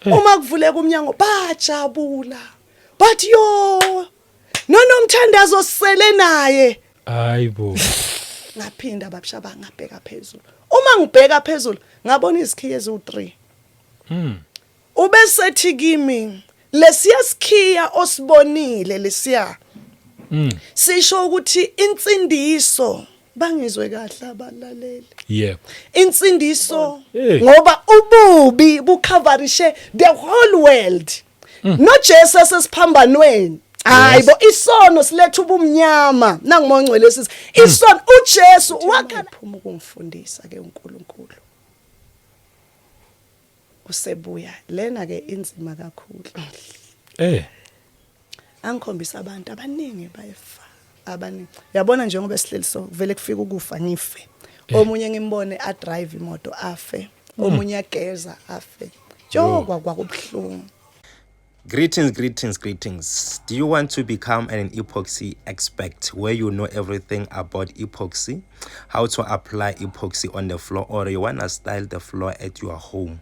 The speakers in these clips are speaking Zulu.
Uma kuvuleka umnyango bajabula. But yo nonomthandazo sele naye. Hayibo. Ngaphinda babshaba ngabheka phezulu. Uma ngibheka phezulu ngabona izikhiye eziwu3. Ubesethi kimi lesiya sikhiya osibonile lesiya. Sisho ukuthi insindiso bangizwe kahle abalaleli. Yebo. Insindiso Hey. ngoba ububi bucoverishe the whole world. NoJesu esesiphambanweni. Hayi bo isono siletha ubumnyama nangimongcwele sisi. Isono uJesu wakhala phuma ukungifundisa ke uNkulunkulu. Usebuya lena ke inzima kakhulu. Angikhombisa abantu abaningi bayefa abaningi. Uyabona njengoba sihleli so kuvele kufika ukufa ngife. Omunye ngimbone a drive imoto afe. Omunye ageza afe. Jokwa kwakubuhlungu. Greetings, greetings, greetings. Do you want to become an epoxy expert where you know everything about epoxy, how to apply epoxy on the floor, or you want to style the floor at your home?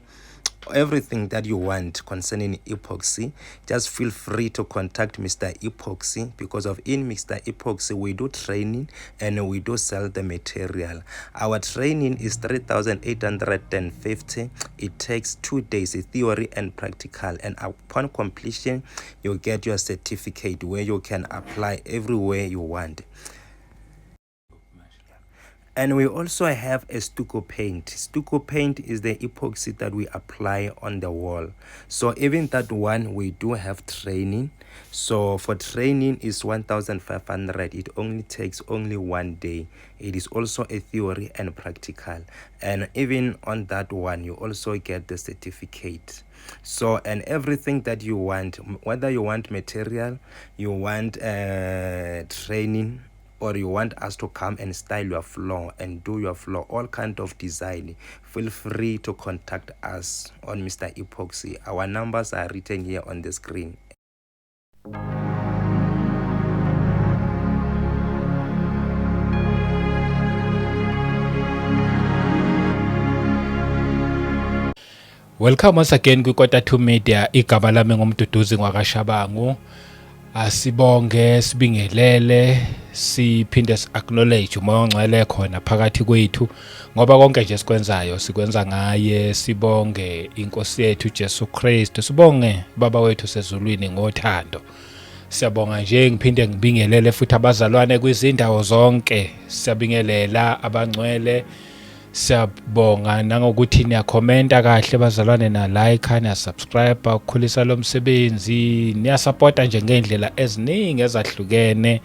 Everything that you want concerning epoxy, just feel free to contact Mr. Epoxy, because of in Mr. Epoxy we do training and we do sell the material. Our training is 3,850. It takes 2 days, theory and practical, and upon completion you get your certificate where you can apply everywhere you want. And we also have a stucco paint. Stucco paint is the epoxy that we apply on the wall. So even that one, we do have training. So for training is 1,500. It only takes only 1 day. It is also a theory and practical. And even on that one, you also get the certificate. So, and everything that you want, whether you want material, you want training, or you want us to come and style your floor and do your floor, all kind of design, feel free to contact us on Mr. Epoxy. Our numbers are written here on the screen. Welcome once again kwiKota 2 Media. Igama lami nguMduduzi ngwakaShabangu. Asibonge, sibingelele, siphinde si-acknowledge uMoya oNgcwele khona phakathi kwethu, ngoba konke nje sikwenzayo sikwenza ngaye. Sibonge inkosi yethu Jesu Kristu, sibonge Baba wethu sezulwini ngothando. Siyabonga nje, ngiphinde ngibingelele futhi abazalwane kwizindawo zonke. Siyabingelela abangcwele, siyabonga nangokuthi niyakhomenta kahle bazalwane, na like, niya subscribe ukukhulisa lo msebenzi, niyasupporta nje ngendlela eziningi ezahlukene.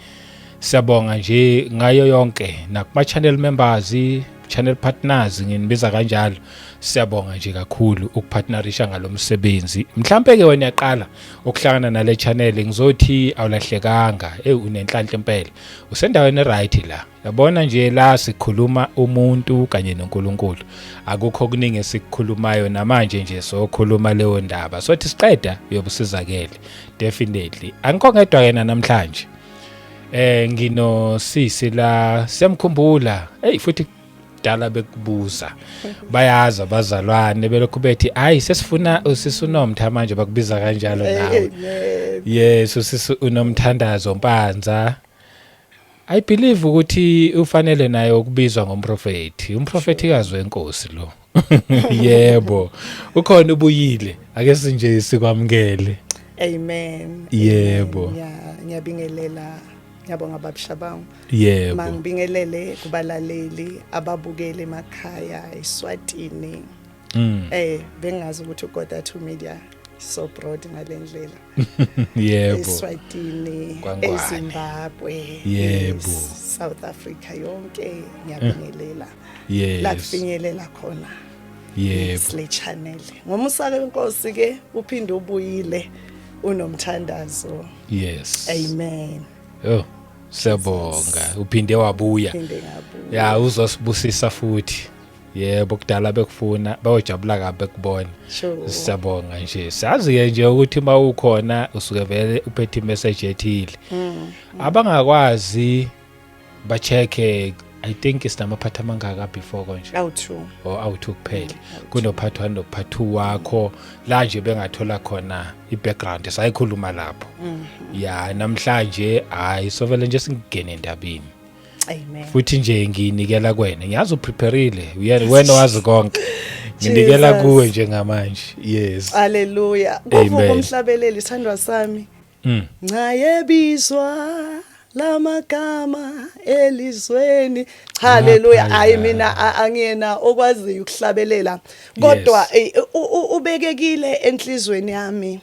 Siyabonga nje ngayo yonke, nakuma channel members, channel partners, nginibiza kanjalo. Siyabonga nje kakhulu ukupartnerisha ngalomsebenzi. Mhlambe ke wena uyaqala ukuhlangana nale channel, ngizothi awulahlekanga, unenhlanhla impela, usendaweni right la. Yabona nje la sikhuluma umuntu kanye noNkulunkulu, akukho okuningi esikukhulumayo namanje nje, sokhuluma leyo ndaba sothi siqeda uyobusizakele definitely. Angikho ngedwa yena namhlanje, ngino sisi la, siyamkhumbula. Hey, futhi kudala bekubuza, bayazi abazalwane belokhu bethi hayi sesifuna usisi uNomtha, manje bakubiza kanjalo nawe. Yes, usisi uNomthandazo Mpanza. I believe ukuthi ufanele naye ukubizwa ngomprofeti, umprofethikazi wenkosi lo. Yebo, ukhona ubuyile, ake sinje sikwamukele. Amen. Yebo. Ngiyabingelela, ngiyabonga Baba Shabangu. Yebo. Mangibingelele kubalaleli ababukele emakhaya eSwatini. Bengazi ukuthi uKota 2 Media so broad ngalendlela. Yebo. eSwatini, Kwangwane. eZimbabwe, Yebo. South Africa yonke ngiyabingelela. Yes. La kufinyelela khona. Yebo. Le channel. Ngomusa wenkosi ke uphinde ubuyile unomthandazo. Yes. Amen. Oh, siyabonga. Uphinde wabuya. Phinde ngabuya. Ya, uzosibusisa futhi. Yebo, kudala bekufuna, bayojabula kabi bekubona. Sure. Siyabonga nje. Sazi ke nje ukuthi uma ukhona usuke vele uphethe imessage ethile. Abangakwazi ba-check I think sinama-part amangaka before konje? Awu-2. Or awu-2 kuphela. Kuno-part 1 no-part 2 wakho la nje bengathola khona i-background, sayikhuluma lapho. Ya, namhlanje hayi, sovele nje singene endabeni. Amen. Futhi nje ngiyinikela kuwena, ngiyazi upreparile uyena, wena wazi konke, nginikela Jesus. kuwe njengamanje, yes. Haleluya. Kuvuka Amen. umhlabeleli, sithandwa sami. Ncayebizwa lamagama elizweni. Haleluya. Laphaya. Hayi, mina angiyena okwaziyo ukuhlabelela. Kodwa ubekekile enhlizweni yami.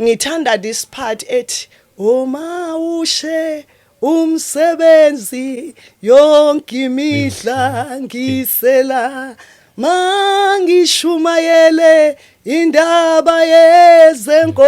Ngithanda this part ethi uma ushe umsebenzi yonke imihla ngisela mangishumayele indaba yezenkosi,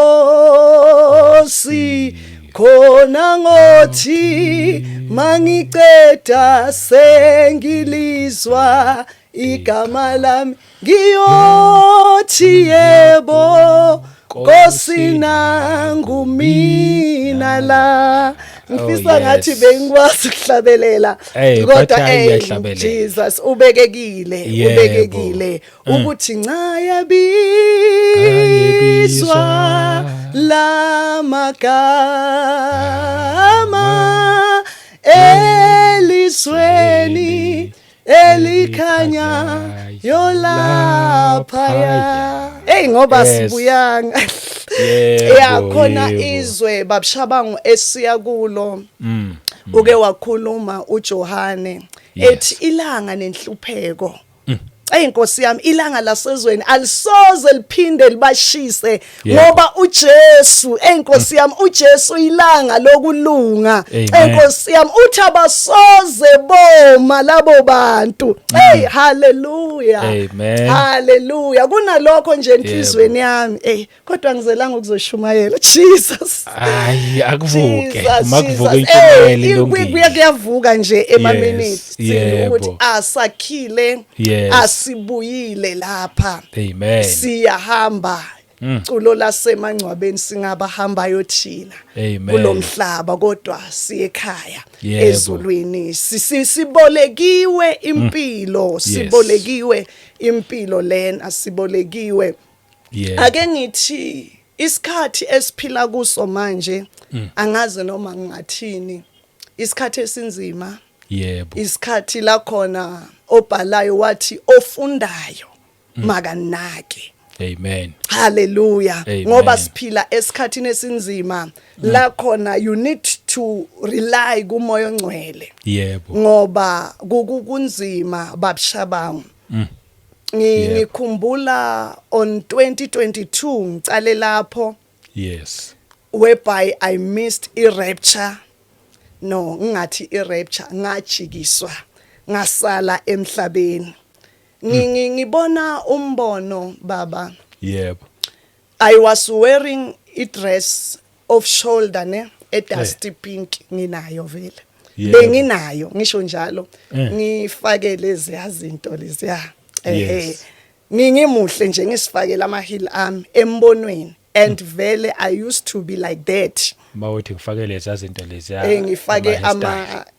khona ngothi mangiceda sengilizwa igama lami, ngiyothi yebo Nkosi, nangu mina la. Ngifisa ngathi bengikwazi ukuhlabelela. Hey, but Kodwa hayi, uyahlabelela. Jesus ubekekile. Ubekekile ukuthi ncaya bizwa lamagama elizweni elikhanya yolaphaya. Hey, ngoba sibuyanga ya khona izwe, bab Shabangu, esiya kulo. Uke wakhuluma uJohane ethi ilanga nenhlupheko. Ey Nkosi yami, ilanga lasezweni alisoze liphinde libashise ngoba uJesu, ey Nkosi yami, uJesu ilanga lokulunga. Amen. Ey Nkosi yami, uthi abasoze boma labo bantu. Hey, haleluya. Amen. Haleluya. Kunalokho nje enhlizweni yami. Ey, kodwa ngizelanga ukuzoshumayela. Jesus. Hayi, akuvuke. Jesus, Uma kuvuka Jesus. intshumayelo Eh, ilungile. Kuyavuka nje ema-minutes ukuthi asakhile, asibuyile lapha. Amen. Siyahamba. Culo lasemangcwabeni, singabahambayo thina Amen. kulomhlaba, kodwa siye ekhaya ezulwini. Sibolekiwe impilo, sibolekiwe impilo lena, sibolekiwe. Ake ngithi isikhathi esiphila kuso manje, angazi noma ngingathini, isikhathi esinzima, isikhathi la khona obhalayo wathi ofundayo makanake. Amen. Haleluya. Amen. Ngoba siphila esikhathini esinzima la khona you need to rely kuMoya oNgcwele ngoba kunzima, bab Shabangu. Ngikhumbula on 2022, ngicale lapho, whereby I missed i-rapture, no, ngingathi i-rapture, ngajikiswa, ngasala emhlabeni. Ngibona umbono, baba. I was wearing i dress off shoulder, ne, e dusty pink, nginayo vele. Benginayo, ngisho njalo. Ngifake lezi yazinto leziya, ehe. Ngingimuhle nje, ngisifakela ama heel ami embonweni, and vele I used to be like that. Mawuthi ngifake lezi zinto lezi? Ngifake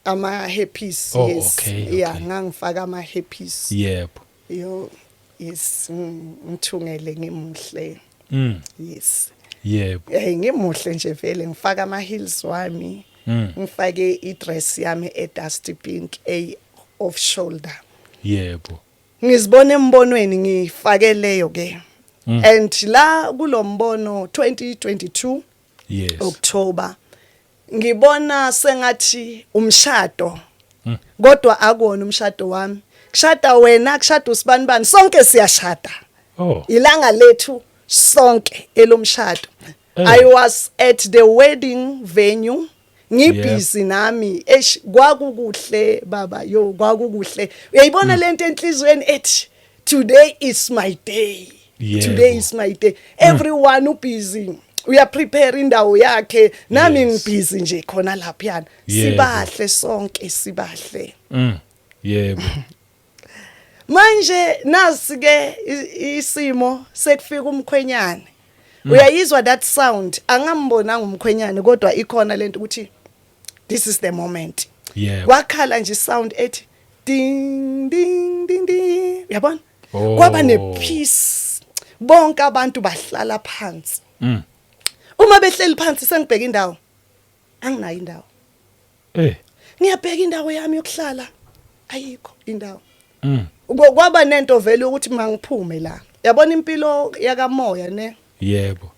ama hairpiece. Oh, Yes. Yeah, ngangifaka ama hairpiece. Yo, yes, ngithungele, ngimuhle. Yes. Ngimuhle nje vele, ngifaka ama heels wami. Ngifake i-dress yami e dusty pink, a off shoulder. Ngizibona embonweni ngifake leyo ke. And la kulombono 2022 October, ngibona sengathi umshado, kodwa akuwona umshado wami. Kushada wena, kushada usibanibani, sonke siyashada. Ilanga lethu sonke elomshado. I was at the wedding venue, ngibusy nami. Eish, kwakukuhle baba, yo, kwakukuhle. Uyayibona lento enhlizweni ethi today is my day. Today is my day. Everyone ubusy, uya prepare indawo yakhe, nami ngibusy nje khona laphiyana. Sibahle sonke, sibahle. Manje nasi ke isimo, sekufika umkhwenyane. Uyayizwa that sound, angambonanga umkhwenyane, kodwa ikhona lento ukuthi this is the moment. Kwakhala nje sound ethi Ding ding ding ding, uyabona? Oh. Kwaba nepeace, bonke abantu bahlala phansi. Uma behleli phansi, sengibheka indawo, anginayo indawo. Ngiyabheka indawo yami yokuhlala, ayikho indawo. Kwaba nento vele ukuthi mangiphume la, yabona impilo yakamoya ne? Yebo.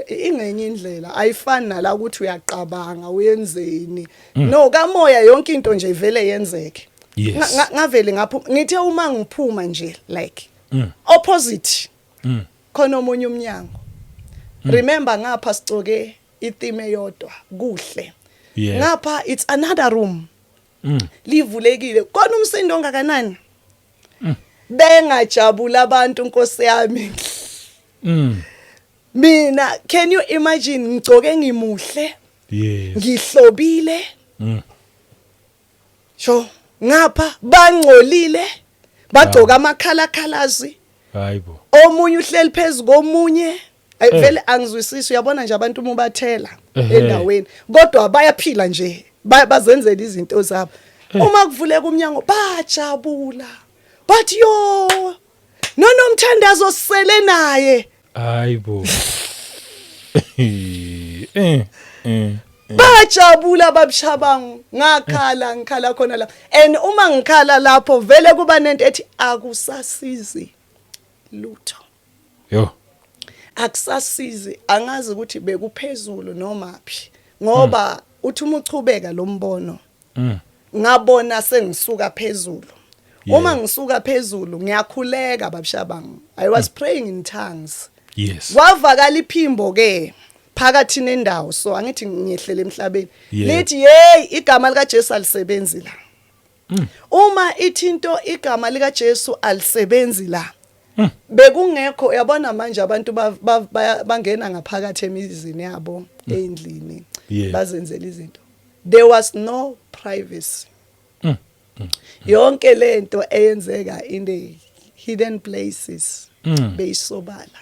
Ingenye indlela, ayifani nala ukuthi uyaqabanga uyenzeni. No, kamoya yonke into nje ivele yenzeke. Ngavele ngapho, ngithe uma ngiphuma nje, like opposite khona omunye umnyango. Remember, ngapha sicoke itheme eyodwa kuhle. Ngapha it's another room. Livulekile, kona umsindo ongakanani, bengajabula abantu, Nkosi yami. Mina, can you imagine, ngigcoke ngimuhle, ngihlobile, sho ngapha bangcolile, bagcoka amakhala khalazi. Hayibo. Omunye uhleli phezulu komunye. Ayi, vele angizwisisi, uyabona nje abantu uma ubathela endaweni, kodwa bayaphila nje, bazenzela izinto zabo. Uma kuvuleka umnyango bajabula, bathi, "Yo, nonomthandazo sisele naye." Hayibo. Bajabula babushabangu. Ngakhala, ngikhala khona la, and uma ngikhala lapho vele kuba nento ethi akusasizi lutho. Yo. Akusasizi, angazi ukuthi bekuphezulu noma phi, ngoba uthi uma uchubeka lo mbono, ngabona sengisuka phezulu. Uma ngisuka phezulu ngiyakhuleka, babushabangu, I was praying in tongues. Kwavakala iphimbo ke phakathi nendawo, so angithi ngiyehlela emhlabeni, lithi, "Hey, igama lika Jesu alisebenzi la." Uma ithi into igama lika Jesu alisebenzi la, bekungekho, uyabona manje abantu bangena ngaphakathi emizini yabo, endlini, bazenzela izinto. There was no privacy. Yonke lento eyenzeka in the hidden places beyisobala.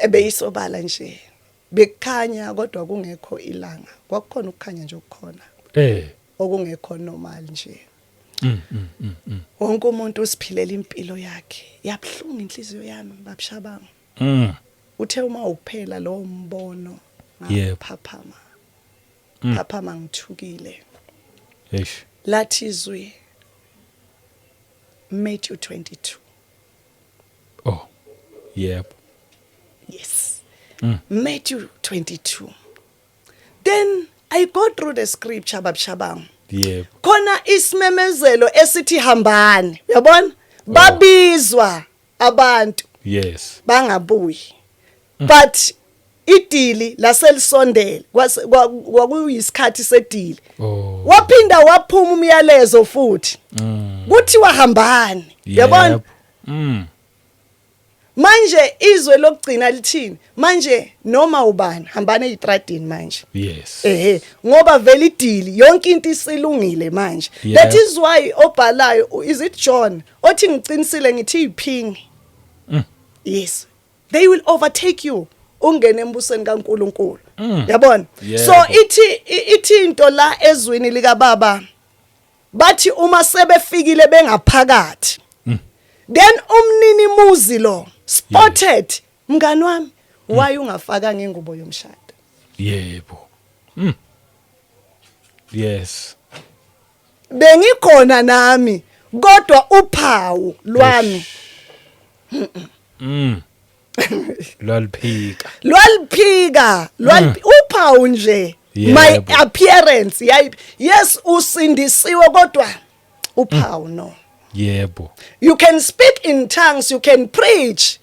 Beyisobala nje, bekukhanya kodwa kungekho ilanga, kwakukhona ukukhanya nje okukhona okungekho normal nje. Wonke umuntu usiphilela impilo yakhe. Yabhlungu inhliziyo yami, babushabangu. Uthe uma uphela lo mbono, ngaphaphama, phaphama ngithukile. Eish. Lathi izwi, Matthew 22. Oh. Yebo. Yes. Matthew 22. Then I go through the scripture, babushabangu. Khona isimemezelo esithi hambani, uyabona? Babizwa abantu, bangabuyi. But idili laselisondele, kwakuyisikhathi sedili. Waphinda waphuma umyalezo futhi. Kuthiwa hambani. Uyabona? Yebo. Manje izwe lokugcina lithini? Manje noma ubani hambani ezitradini manje. Ehe, ngoba vele idili, yonke into isilungile manje. That is why obhalayo, is it John, othi, "Ngiqinisile ngithi iphingi." Yes. They will overtake you ungene embusweni kaNkuluNkulu. Yabona? Yebo. So ithi into la ezwini lika Baba, bathi uma sebefikile bengaphakathi, then umnini muzi lo spotted, "Mngani wami, why ungafakanga ingubo yomshado?" Yebo. Yes. Bengikhona nami, kodwa uphawu lwami Lwaliphika. Lwaliphika, uphawu nje, my appearance yayi, yes, usindisiwe, kodwa uphawu no. You can speak in tongues, you can preach.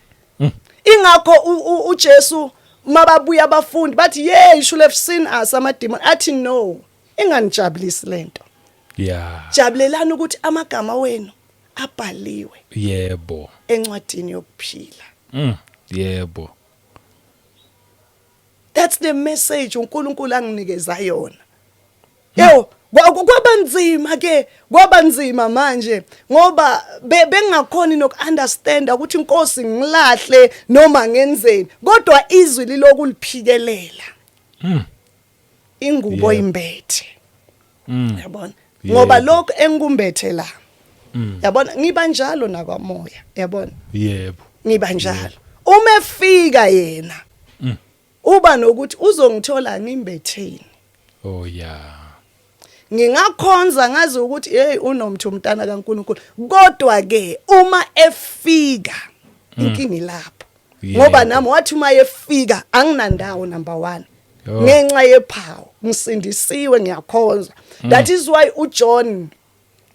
Ingakho uJesu mababuya abafundi bathi, "Yeah, you should have seen us, ama demon." Athi, "No, inganijabulisi lento. Jabulelani ukuthi amagama wenu abhaliwe encwadini yokuphila." Yebo. That's the message uNkulunkulu anginikeza yona. Yebo, kwabanzima ke, kwabanzima manje ngoba bengakhoni nokunderstand ukuthi inkosi ngilahle noma ngenzeni, kodwa izwi liloku liphikelela. Ingubo imbethe. Yabona? Ngoba Yebo. lokho engikumbethe la, yabona, ngiba njalo nakwamoya, yabona. Ngiba njalo uma efika yena, uba nokuthi uzongithola ngimbetheni. Oh yeah. Ngingakhonza ngazi ukuthi hey, unomthi umntana kaNkuluNkulu, kodwa ke uma efika inkinga ilapho, ngoba nami wathi uma efika anginandawo, number 1, ngenxa yephawu ngisindisiwe, ngiyakhonza. That is why uJohn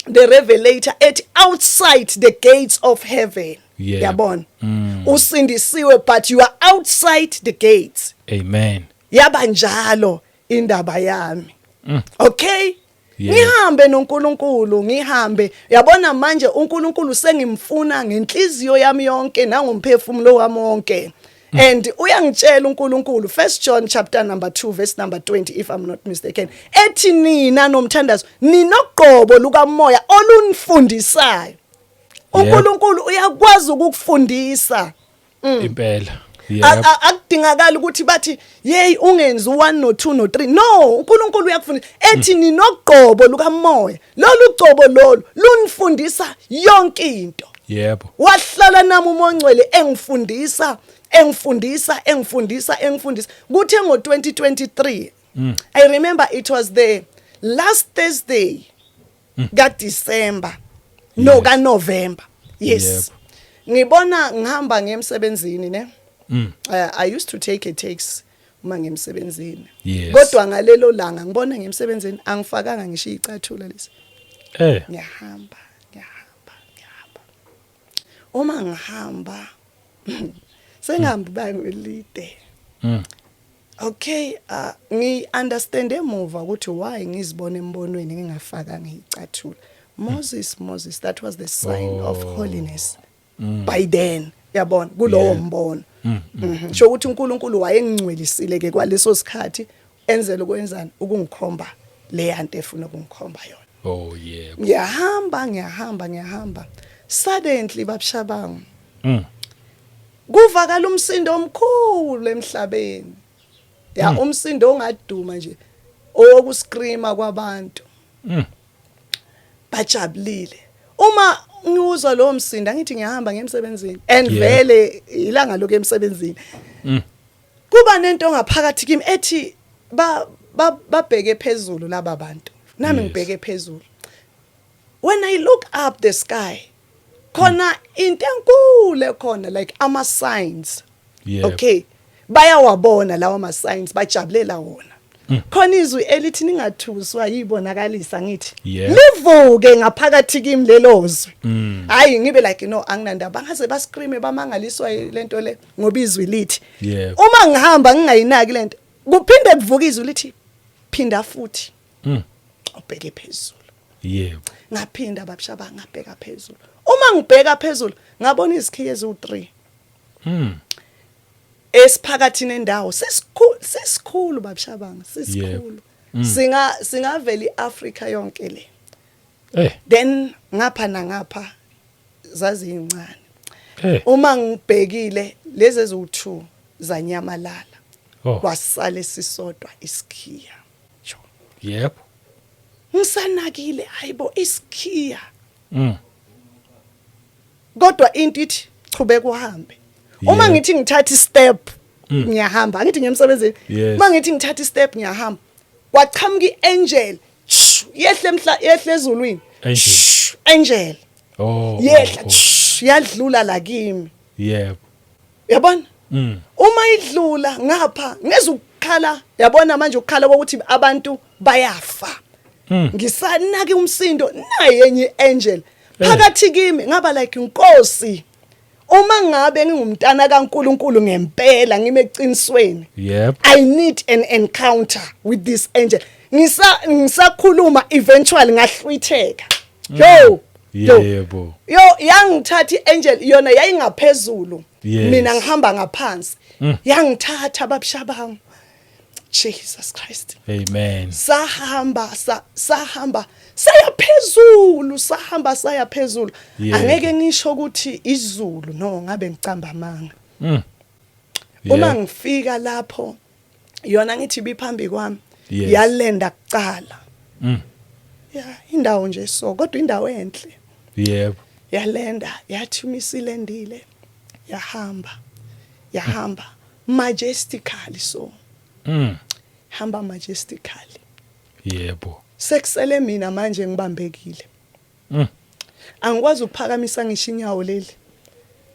the Revelator ethi outside the gates of heaven, yabona, usindisiwe but you are outside the gates. Amen. Yaba njalo indaba yami, okay. Ngihambe noNkulunkulu, ngihambe, yabona, manje uNkulunkulu sengimfuna ngenhliziyo yami yonke nangomphefumulo wami wonke, and uyangitshela uNkulunkulu, First John chapter number 2 verse number 20, if I'm not mistaken, ethi nina nomthandazo ninogqobo lukamoya olunifundisayo. UNkulunkulu uyakwazi ukukufundisa. Impela. Akudingakali ukuthi bathi yey, ungenzi u1 no2 no3. No, uNkulunkulu uyakufundisa, ethi ninogqobo lukamoya, lolu gcobo lolu lunifundisa yonke into. Wahlala nami uMongcwele engifundisa, engifundisa, engifundisa, engifundisa. Kuthe ngo2023, I remember it was the last Thursday ka December, no, ka November, yes. Ngibona ngihamba ngemsebenzini ne, I used to take a taxi uma ngemsebenzini, kodwa ngalelo langa ngibona ngemsebenzini angifakanga ngisho icathulo lesi. Ngiyahamba, ngiyahamba, ngiyahamba. Uma ngihamba sengihamba ibanga elide, okay, ngi understand emuva ukuthi why ngizibona embonweni ngingafakanga icathulo. Moses, Moses, that was the sign of holiness by then, yabona, kulowo mbono. Sho ukuthi uNkulunkulu wayengcwelisile ke kwaleso sikhathi, enzela ukwenzani? Ukungikhomba le yanto efuna ukungikhomba yona. Oh yebo. Ngiyahamba, ngiyahamba, ngiyahamba, suddenly, babushabangu, kuvakala umsindo omkhulu emhlabeni, ya, umsindo ongaduma nje, owokuscreama kwabantu, bajabulile. Uma ngiwuzwa lowo msindo, angithi ngiyahamba ngemsebenzini and vele ilanga lokho emsebenzini, kuba nento ngaphakathi kimi ethi ba babheke phezulu laba bantu, nami ngibheke phezulu. When I look up the sky, khona into enkulu ekhona, like ama signs. Okay, bayawabona lawa ma signs, bajabulela wona. Khona izwi elithi ningathuswa yibonakalisa, ngithi livuke ngaphakathi kimi lelo zwi. Hayi, ngibe like, no, anginandaba, bangaze bascream, bamangaliswa lento le, ngoba izwi lithi. Uma ngihamba ngingayinaki lento, kuphinde kuvuka izwi lithi phinda futhi ubheke phezulu. Ngaphinda, babshaba, ngabheka phezulu. Uma ngibheka phezulu ngabona izikhiye eziwu3 esiphakathi nendawo, sesikhulu, sesikhulu, babshabanga, sesikhulu, singavela iAfrica yonke le. Then ngapha nangapha zazincane. Uma ngibhekile, lezi eziwu2 zanyamalala, kwasala esisodwa isikhiya. Ngisanakile, hayibo, isikhiya, kodwa into ithi chubeka uhambe. Uma ngithi ngithatha istep ngiyahamba, angithi ngiyemsebenzini, uma ngithi ngithatha istep ngiyahamba, kwaqhamuka iangel, yehle emhla, yehle ezulwini. Angel. Shh, angel. Yehla, shh, yadlula la kimi. Yabona, uma idlula ngapha ngeza ukukhala, yabona manje ukukhala kokuthi abantu bayafa. Ngisanaki umsindo, naye enye angel phakathi kimi, ngaba like, inkosi, uma ngabe ngingumntana kaNkuluNkulu ngempela, ngime eqinisweni, I need an encounter with this angel. Ngisakhuluma, eventually ngahlwitheka, yo yo. Yo, yangithatha iangel, yona yayingaphezulu, mina ngihamba ngaphansi. Yangithatha, babushabangu, Jesus Christ. Amen. Sahamba, sahamba saya phezulu, sahamba saya phezulu. Angeke ngisho ukuthi izulu, no, ngabe ngicamba amanga. Uma ngifika lapho, yona ngithi biphambi kwami, yalenda kucala. Ya, indawo nje so, kodwa indawo enhle. Yebo. Yalenda, yathi uma isilendile, yahamba. Yahamba majestically so. Hamba majestically. Yebo. Sekusele mina manje ngibambekile. Angikwazi ukuphakamisa ngisho inyawo leli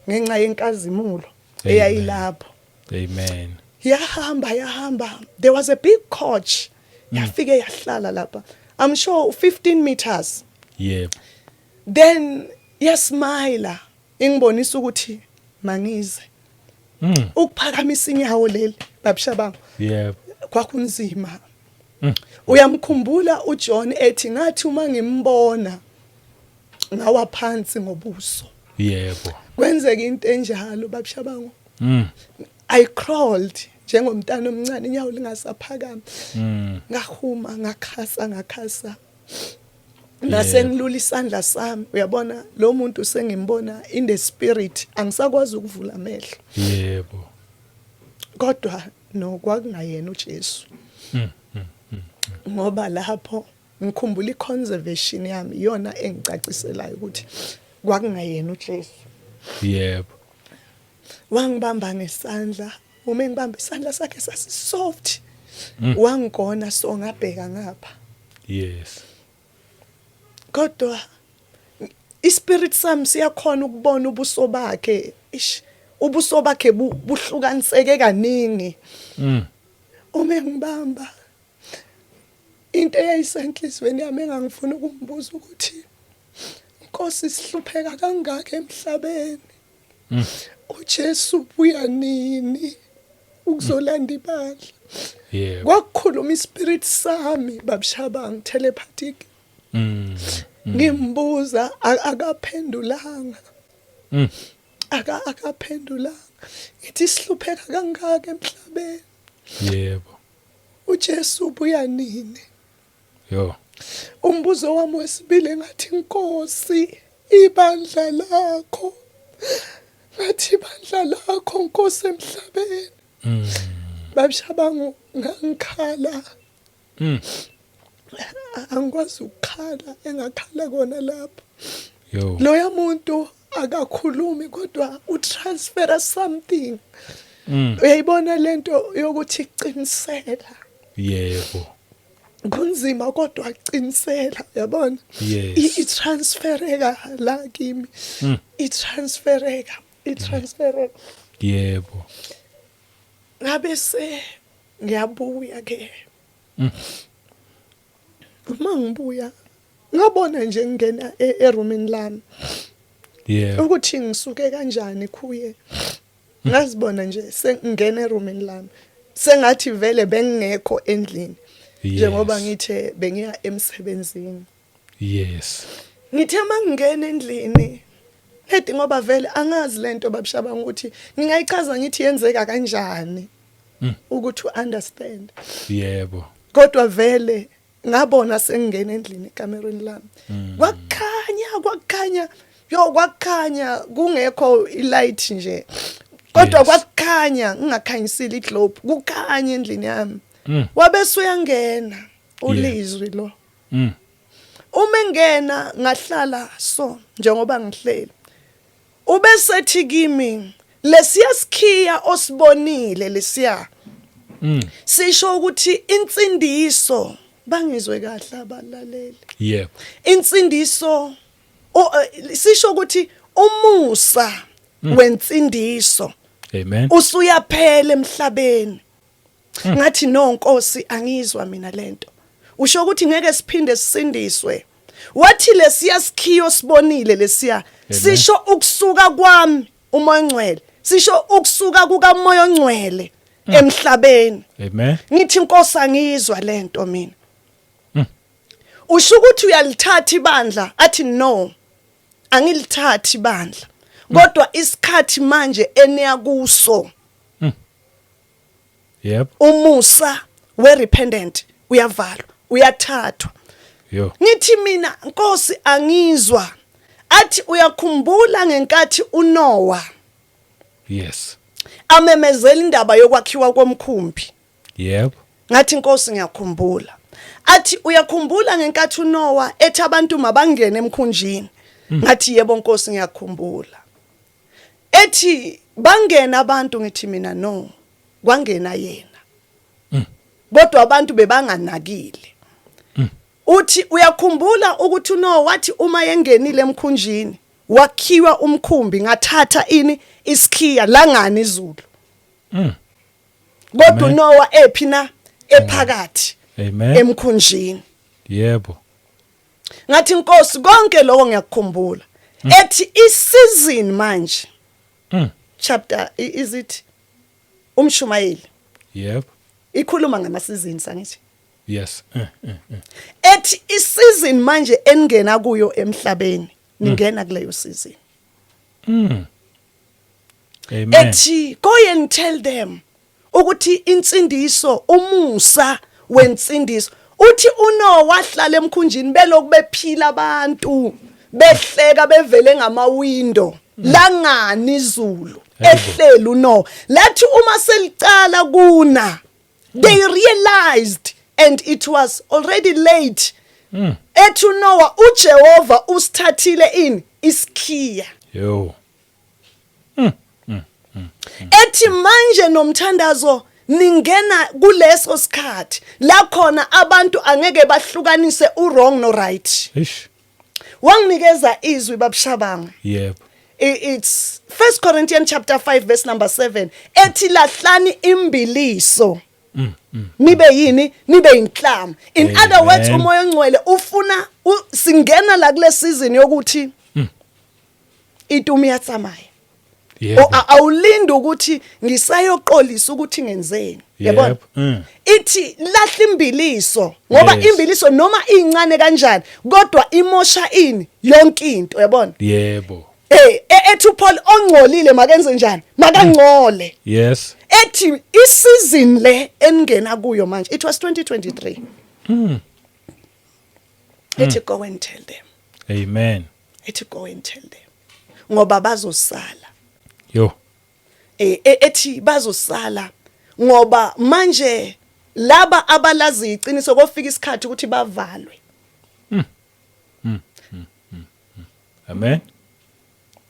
ngenxa yenkazimulo Amen. eyayilapho. Amen. Yahamba, yahamba. There was a big coach. Yafike yahlala lapha. I'm sure 15 meters. Then yasmile, ingibonisa ukuthi mangize. Ukuphakamisa inyawo leli, babushabanga, kwakunzima. Uyamkhumbula uJohn ethi, "Ngathi uma ngimbona ngawa phansi ngobuso"? Yebo. Kwenzeka into enjalo, babushabango. I crawled njengomntana omncane, inyawo lingasaphakami. Ngahuma, ngakhasa, ngakhasa, ngase ngilula isandla sami. Uyabona lo muntu sengimbona in the spirit, angisakwazi ukuvula amehlo. Kodwa no, kwakungayena uJesu, ngoba lapho ngikhumbula iconservation yami iyona engicaciselayo ukuthi kwakungayena uJesu. Wangibamba ngesandla. Uma engibamba, isandla sakhe sasisoft. Wangigona so, ngabheka ngapha. Kodwa ispirit sami siyakhona ukubona ubuso bakhe. Ish, ubuso bakhe buhlukaniseke kaningi. Uma engibamba, into eyayisenhlizweni yami engangifuna ukumbuza ukuthi, "Nkosi, sihlupheka kangaka emhlabeni, uJesu ubuya nini ukuzolanda ibandla?" Kwakukhuluma ispirit sami, babushabang, telepathic. Ngimbuza, akaphendulanga. Akaphendulanga. Ngithi, "Sihlupheka kangaka emhlabeni, uJesu ubuya nini?" Yo. Umbuzo wami wesibili, ngathi, "Nkosi, ibandla lakho," ngathi, "ibandla lakho, Nkosi, emhlabeni." Babushabangu, ngangikhala. Angikwazi ukukhala engakhala kona lapho. Yo. Loya muntu akakhulumi, kodwa utransfera something. Uyayibona lento yokuthi qinisela? Kunzima, kodwa qinisela, uyabona? I-transfereka la kimi. I-transfereka, i-transfereka. Ngabe se ngiyabuya ke. Uma ngibuya, ngabona nje ngingena erumini lami. Ukuthi ngisuke kanjani kuye, ngazibona nje sengingena erumini lami, sengathi vele bengingekho endlini, njengoba ngithe bengiya emsebenzini. Ngithe mangingena endlini ledi, ngoba vele angazi lento, babushabanga, ukuthi ngingayichaza ngithi yenzeka kanjani ukuthi uunderstand. Kodwa vele ngabona sengingena endlini, ekamerweni lami, kwakukhanya, kwakukhanya, yo, kwakukhanya kungekho ilight nje, kodwa kwakukhanya ngingakhanyisile iglobe, kukhanya endlini yami. Wabese uyangena ulizwi lo. Uma engena, ngahlala so njengoba ngihleli, ubesethi kimi, "Lesiya sikhiya osibonile lesiya sisho ukuthi insindiso," bangizwe kahle abalaleli, "insindiso sisho ukuthi umusa wensindiso Amen. usuyaphela emhlabeni." Ngathi, "No, Nkosi, angizwa mina lento. Usho ukuthi ngeke siphinde sisindiswe?" Wathi, "Lesiya sikhiyo sibonile lesiya sisho ukusuka kwami uMoya oNgcwele, sisho ukusuka kukaMoya oNgcwele emhlabeni." Amen. Ngithi, "Nkosi, angizwa lento mina. Usho ukuthi uyalithatha ibandla?" Athi, "No, angilithathi ibandla, kodwa isikhathi manje eniya kuso, umusa we-repentant uyavalwa, uyathathwa." Yo. Ngithi mina, "Nkosi, angizwa." Athi, "Uyakhumbula ngenkathi uNoah amemezela indaba yokwakhiwa komkhumbi?" Ngathi, "Nkosi, ngiyakhumbula." Athi uyakhumbula ngenkathi uNoah ethi abantu mabangene emkhunjini. Ngathi yebo Nkosi ngiyakhumbula. Ethi bangena abantu ngithi mina no kwangena yena. Kodwa abantu bebanganakile. Uthi uyakhumbula ukuthi uNoah wathi uma yengenile emkhunjini wakhiwa umkhumbi ngathatha ini isikhiya langani izulu. Kodwa uNoah ephi na ephakathi Amen. emkhunjini. Yebo. Ngathi Nkosi konke lokho ngiyakukhumbula. Ethi isizini manje. Chapter is it umshumayeli Yebo. ikhuluma ngama seasons angithi. Yes. Ethi isizini manje eningena kuyo emhlabeni ningena kuleyo season. Amen. Ethi go and tell them ukuthi insindiso umusa wensindiso uthi uNoah wahlala emkhunjini beloku bephila abantu behleka bevele ngamawindow langani izulu ehleli uNoah lathi uma selicala kuna they realized and it was already late. Ethi uNoah uJehova usithathile ini isikhiya. Yo. Ethi manje nomthandazo ningena kuleso sikhathi la khona abantu angeke bahlukanise uwrong no right. Ish. Wanginikeza izwi babushabanga. Yebo. It's 1 Corinthians chapter 5 verse number 7 ethi lahlani imbiliso nibe yini nibe inhlama. In other words, Amen. umoya ongcwele ufuna singena la kule season yokuthi itumi yatsamaya. Yebo. Awulindi ukuthi ngisayoqolisa ukuthi ngenzeni, yabona? Yebo. Ithi lahla imbiliso ngoba imbiliso noma incane kanjani kodwa imosha ini yonke into, yabona? Yebo. Ethi uPaul ongcolile makenze njani? Makangcole. Yes. Ethi isizini le eningena kuyo manje, it was 2023. Ethi go and tell them. Amen. Ethi go and tell them. Ngoba bazosala. Yo. Ethi bazosala ngoba manje laba abalazi iqiniso kofika isikhathi ukuthi bavalwe. Amen.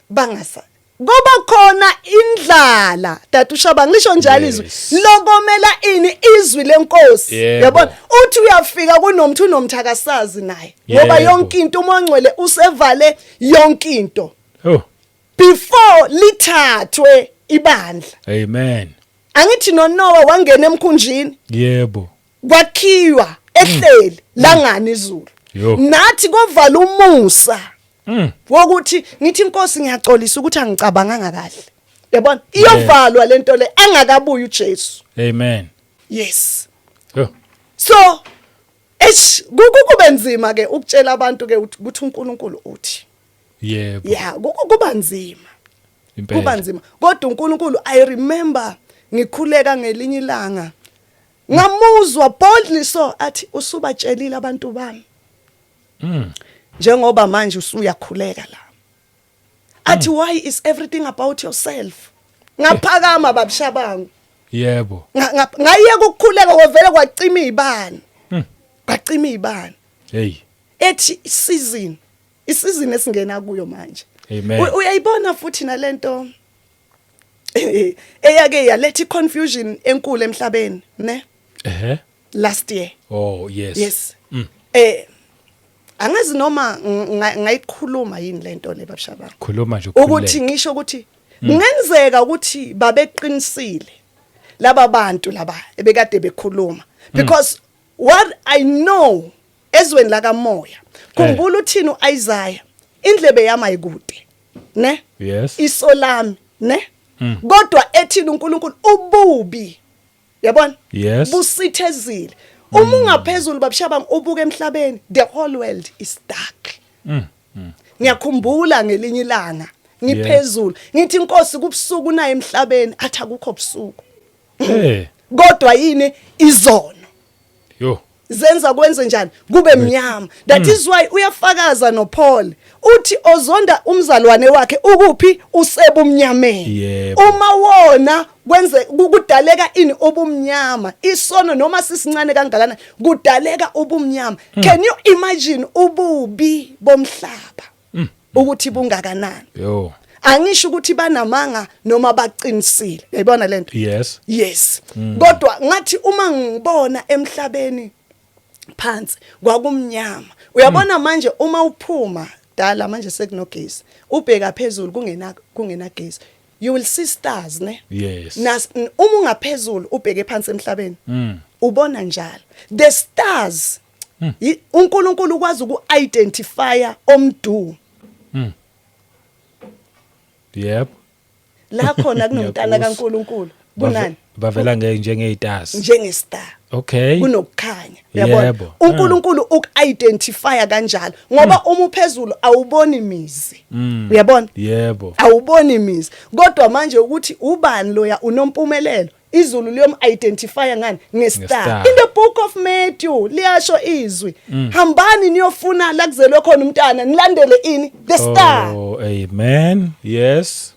Bangasa. Kuba khona indlala tata uShaba ngisho njalo izwi lokomela ini izwi lenkosi, yabona? Uthi uyafika kunomthu unomthakasazi naye ngoba yonke into umongcwele usevale yonke into. Oh. Before lithathwe ibandla. Amen. Angithi noNoah wangena emkhunjini. Yebo. Kwakhiwa ehleli langani izulu. Nathi kovala umusa. Wokuthi ngithi inkosi ngiyaxolisa ukuthi angicabanganga kahle. Yabona? Iyovalwa lento le angakabuyi uJesu. Amen. Yes. Yo. So eish kube nzima ke ukutshela abantu ke ukuthi uNkulunkulu uthi. Yebo. Yeah, kuba nzima. Kuba nzima. Kodwa uNkulunkulu, I remember ngikhuleka ngelinye ilanga. Ngamuzwa boldly so athi usubatshelile abantu bami. Njengoba manje usuyakhuleka la. Athi why is everything about yourself? Ngaphakama babushabangu. Yebo. Ngayeka ukukhuleka kwavele kwacima izibani. Kwacima izibani. Hey. Ethi season, isizini esingena kuyo manje. Amen. Uyayibona futhi nalento eyake yaletha iconfusion enkulu emhlabeni, ne? Ehhe. Last year. Oh, yes. Yes. Angazi noma ngayikhuluma yini lento le babushabanga. Khuluma nje Ukuthi ukhululeke. ngisho ukuthi kungenzeka ukuthi babeqinisile laba bantu laba ebekade bekhuluma, because what I know ezweni lakamoya, khumbula uthini uIsaiah, indlebe yami ayikude, ne? Yes. Iso lami, ne? Kodwa ethini uNkulunkulu ububi, yabona? Yes. Busithezile. Uma ungaphezulu babushabanga ubuka emhlabeni, the whole world is dark. Ngiyakhumbula ngelinye ilanga ngiphezulu ngithi inkosi kubusuku naye emhlabeni, athi akukho busuku. Kodwa yini izono Yo. Zenza kwenze njani kube mnyama. That is why uyafakaza noPaul uthi ozonda umzalwane wakhe ukuphi usebumnyameni. Yebo. Uma wona Kwenze kudaleka ini? Ubumnyama. Isono noma sisincane kangakanani, kudaleka ubumnyama. Can you imagine ububi bomhlaba ukuthi bungakanani? Yo. Angisho ukuthi banamanga noma baqinisile, uyayibona lento? Yes. Yes. Kodwa ngathi uma ngibona emhlabeni phansi kwakumnyama, uyabona manje uma uphuma dala manje sekunogesi, ubheka phezulu kungena gesi, you will see stars, ne? Yes. Nas uma ungaphezulu ubheke phansi emhlabeni, ubona njalo the stars. UNkulunkulu ukwazi uku-identifya omdu la khona kunomntana Ngiyakuzwa. kaNkulunkulu kunani? Bavela njengezitars. Njengestar. Kunokukhanya, uyabona? UNkulunkulu uku-identifya kanjalo ngoba uma uphezulu awuboni imizi, uyabona? Yebo. Awuboni imizi, kodwa manje ukuthi ubani loya unompumelelo, izulu liyom-identifya ngani? Ngestar. Ngestar. In the book of Matthew liyasho izwi, hambani niyofuna la kuzelwe khona umntana, nilandele ini? The star. Oh, amen, yes.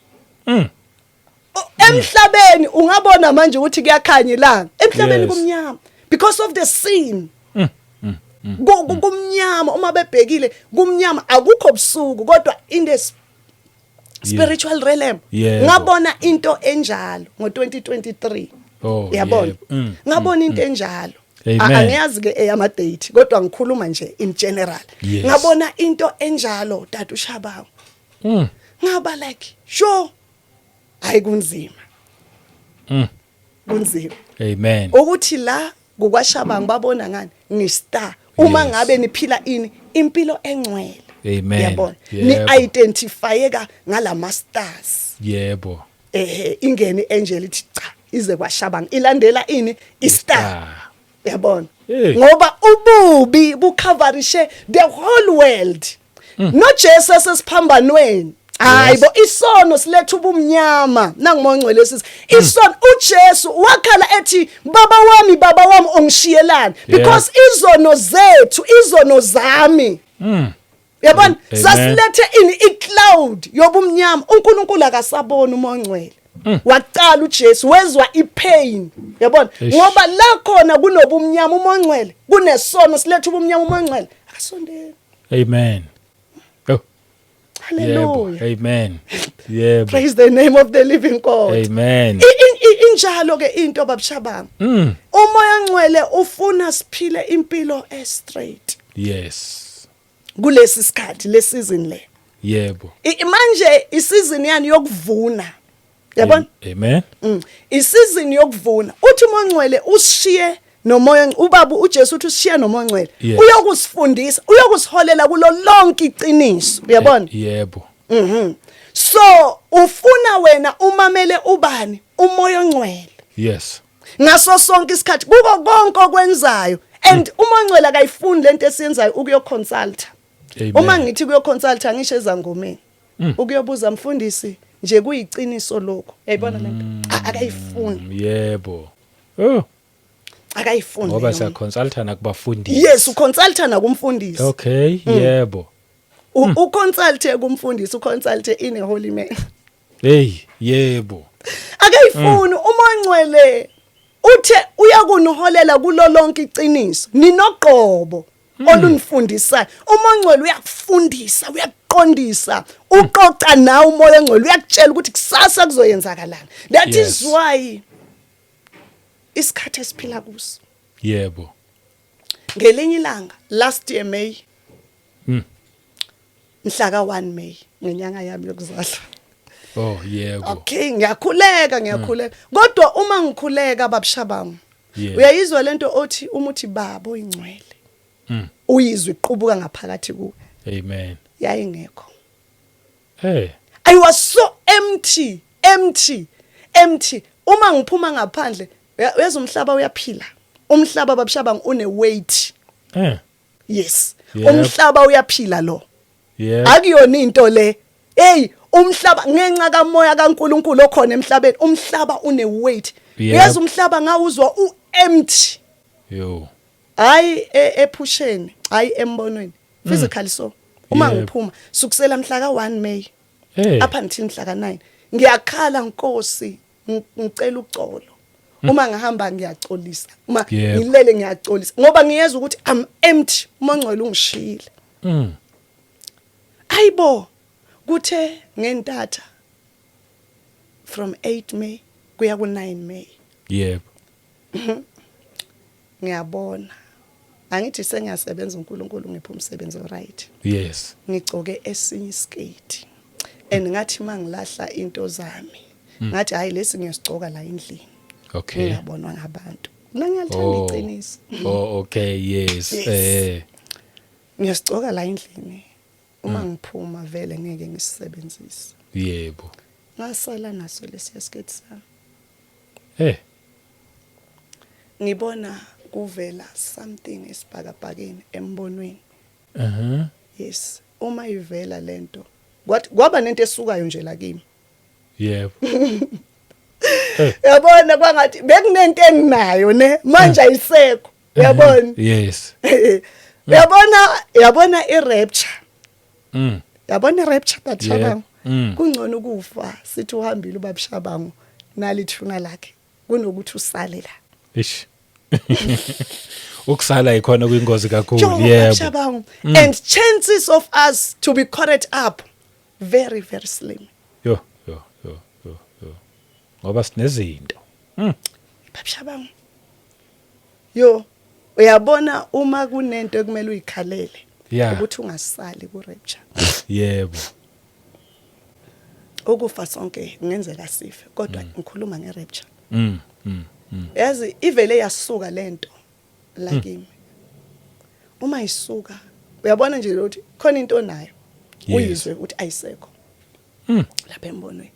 Emhlabeni ungabona manje ukuthi kuyakhanya ilanga, emhlabeni kumnyama because of the sin. Kumnyama uma bebhekile, kumnyama, akukho busuku, kodwa in the spiritual realm ngabona into enjalo ngo2023. Yabona? Ngabona into enjalo. Amen. Angiyazi ke eyama date, kodwa ngikhuluma nje in general. Ngabona into enjalo, tata uShabangu. Ngaba like, sure, hayi, kunzima. Kunzima. Amen. Ukuthi la kukwashabangu babona ngani? Ngistar. Uma ngabe niphila ini? Impilo engcwele. Amen. Yabona? Yebo. Ni identifyeka ngalama stars. Ingene angel ithi cha, ize kwaShabangu, ilandela ini? Istar. Star. Yabona? Hey. Ngoba ububi bucoverishe the whole world. NoJesu esesiphambanweni, hayi bo, isono siletha ubumnyama. Nangimongcwele sisi, isono, uJesu wakhala ethi, "Baba wami, baba wami, ungishiyelani?" Because izono zethu, izono zami, yabona? Amen. Sasilethe ini? Icloud yobumnyama. uNkulunkulu akasabona umongcwele. Waqala uJesu wezwa ipain, yabona? Eish. Ngoba la khona kunobumnyama umongcwele, kunesono siletha ubumnyama, umongcwele akasondeli. Amen, oh. Yebo. Hallelujah. Amen, yebo. Praise the name of the living God. Amen. Injalo ke into, babushabanga. Umoya ongcwele ufuna siphile impilo e straight kulesi sikhathi, le season le. Manje isizini yani yokuvuna, yabona? Amen. Isizini yokuvuna. Uthi uMoya ongcwele usishiye nomoya, ubaba uJesu uthi usishiye nomoya ongcwele. Uyokusifundisa, uyokusiholela kulo lonke iqiniso, uyabona? Yebo. So ufuna wena umamele ubani? Umoya ongcwele. Ngaso sonke isikhathi, kuko konke okwenzayo. And umoya ongcwele akayifuni lento esiyenzayo, ukuyoconsulta. Amen. Uma ngithi kuyoconsulta, ngisho ezangomeni, ukuyobuza, "Mfundisi, nje kuyiqiniso lokho?" Uyayibona lento? Akayifuni. Yebo, oh. Akayifuni Ngoba leyo. siyaconsulta nakubafundisi. Yes, uconsulta nakumfundisi. Okay, yebo. Uconsulte kumfundisi, uconsulte in a holy man. Hey, yebo. Akayifuni. Umoya ongcwele uthe uyakuniholela kulo lonke iqiniso, ninoqobo olunifundisayo. Umoya ongcwele uyakufundisa, uyakuqondisa, uqoqa nawe. Umoya ongcwele uyakutshela ukuthi kusasa kuzoyenzakalani. That is why isikhathi esiphila kuso, ngelinye ilanga last year May, mhla ka 1 May, ngenyanga yami yokuzalwa. Oh, yebo. Okay, ngiyakhuleka, ngiyakhuleka, kodwa uma ngikhuleka, babushabangu, uyayizwa lento othi uma uthi, "Baba oyingcwele," uyizwe iqubuka ngaphakathi kuwe. Amen. Yayingekho. Hey. I was so empty, empty, empty. Uma ngiphuma ngaphandle, uyezwa umhlaba uyaphila. Umhlaba, babushabangu, une weight. Yes. Umhlaba uyaphila lo. Akuyona into le. Hey, umhlaba ngenxa kamoya kaNkuluNkulu okhona emhlabeni, umhlaba une weight. Uyezwa umhlaba ngawuzwa u empty. Yo. Hayi ephusheni, hayi embonweni. Physically so. Uma ngiphuma sukusela mhla ka 1 May Hey. up until mhla ka 9, ngiyakhala, "Nkosi." Ngicela uxolo. Uma ngihamba ngiyaxolisa, uma ngilele ngiyaxolisa, ngoba ngiyezwa ukuthi I'm empty, uMoya oNgcwele ungishiyile. Ayibo, kuthe ngentatha from 8 May kuya ku 9 May, ngiyabona, angithi sengiyasebenza, uNkulunkulu ngipha umsebenzi, right? Ngigcoke esinye isketi and ngathi mangilahla into zami, ngathi hayi, lesi ngiyasigcoka la endlini, ngingabonwa ngabantu. Mina ngiyalithanda iqiniso. Oh, okay, yes. Yes. Ngiyasigcoka la endlini, uma ngiphuma vele ngeke ngisisebenzise. Ngasala naso lesiya sketi sami. Ngibona kuvela something esibhakabhakeni embonweni. Yes, uma ivela lento, kwathi kwaba nento esukayo nje la kimi. Yabona, kwangathi bekunento enginayo ne, manje ayisekho, uyabona? Yes. Uyabona, yabona i-rapture, yabona i-rapture, Batshabangu, kungcono ukufa sithi uhambile uBab'Shabangu, nalithuna lakhe, kunokuthi usale la. Ish. Ukusala ikhona kwingozi kakhulu. Jo, Bab'Shabangu, and chances of us to be caught up, very very slim. Yo yo yo yo yo. Ngoba sinezinto. Bab'Shabangu, yo, uyabona uma kunento ekumele uyikhalele, ukuthi ungasali ku rapture. Ukufa sonke kungenzeka sife, kodwa ngikhuluma nge rapture. Yazi, ivele yasuka lento la kimi. Uma isuka, uyabona nje ukuthi khona into onayo, uyizwe ukuthi ayisekho lapha embonweni.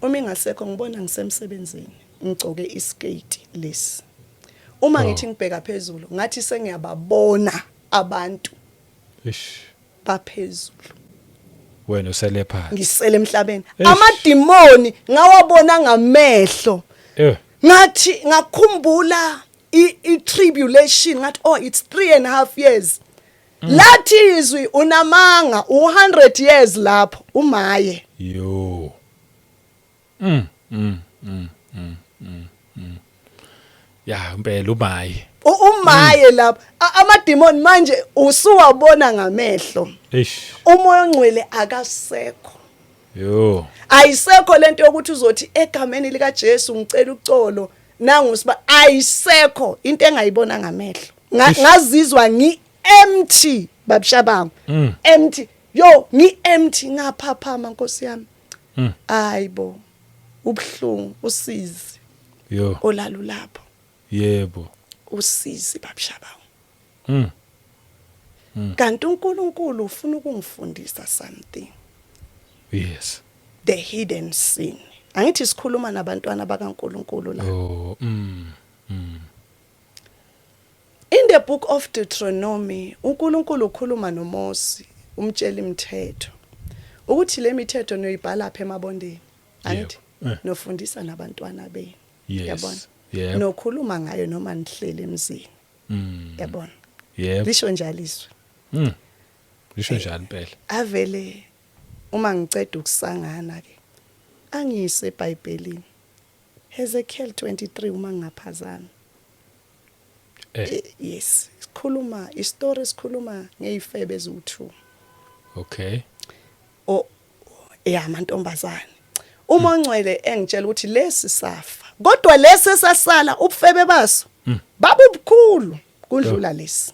Uma ingasekho, ngibona ngisemsebenzini, ngigcoke iskate lesi. Uma ngithi ngibheka phezulu, ngathi sengiyababona abantu Ish. baphezulu. Wena usele phansi. Ngisele emhlabeni. Eish. Amadimoni ngawabona ngamehlo. Ngathi ngakhumbula i tribulation, ngathi oh, it's 3.5 years. Lathi izwi, unamanga, u100 years lapho umaye. Yo. Ya, impela umaye. Umaye lapho. Amadimoni manje usuwabona ngamehlo. Eish. UMoya oNgcwele akasekho. Yo. Ayisekho lento yokuthi uzothi egameni lika Jesu ngicela uxolo nangu siba, ayisekho into engayibona ngamehlo. Eish. Ngazizwa ngi empty, Bab'Shabangu, empty, yo, ngi empty, ngaphaphama, Nkosi yami. Hayibo, ubhlungu, usizi olalu lapho. Usizi, Bab'Shabangu. Kanti uNkulunkulu ufuna ukungifundisa something, the hidden sin. Angithi sikhuluma nabantwana bakaNkulunkulu la? Oh. In the book of Deuteronomy, uNkulunkulu ukhuluma noMose, umtshela imithetho. Ukuthi le mithetho noyibhala apha emabondeni. Angithi nofundisa nabantwana benu. Yabona? Yebo. Nokhuluma ngayo noma nihleli emzini. Yabona? Yebo. Lisho njalo izwi. Lisho njalo impela. Avele uma ngiceda ukusangana ke, angiyise eBhayibhelini. Ezekiel 23, uma ngingaphazami. Yes, sikhuluma istory, sikhuluma ngezifebe eziwu2. O ya, amantombazane. Uma oNgcwele engitshela ukuthi lesi safa, kodwa lesi esasala ubufebe baso babubukhulu kudlula lesi.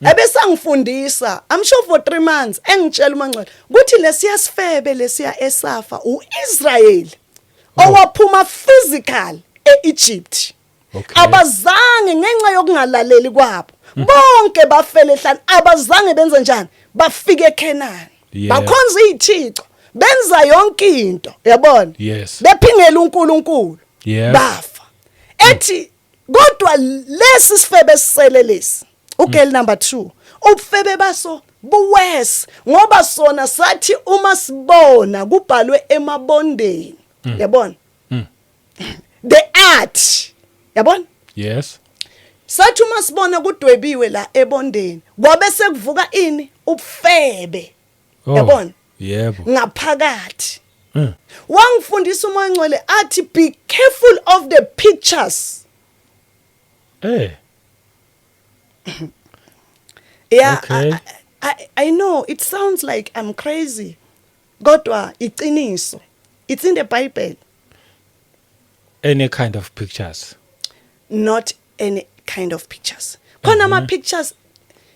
Ebesangifundisa, I'm sure for 3 months, engitshela uma Ngcwele ukuthi lesiya sifebe lesiya esafa uIsrael owaphuma physical eEgypt. Abazange, ngenxa yokungalaleli kwabo, bonke bafele ehlane, abazange benze njani, bafike eKenani. Bakhonza izithixo, benza yonke into, uyabona? Bephingela uNkulunkulu. Bafa. Ethi kodwa lesi sifebe sisele lesi, ugirl number 2, ubufebe baso buwes, ngoba sona sathi uma sibona kubhalwe emabondeni, yabona, the art, yabona? Yes. Sathi uma sibona kudwebiwe la ebondeni, kwabe sekuvuka ini? Ubufebe. Yabona? Yebo. Ngaphakathi. Wangifundisa uMoya Ngcwele athi, "Be careful of the pictures." Yeah. I know it sounds like I'm crazy, kodwa iqiniso, it's in the Bible. Any kind of pictures? Not any kind of pictures. Khona ama pictures,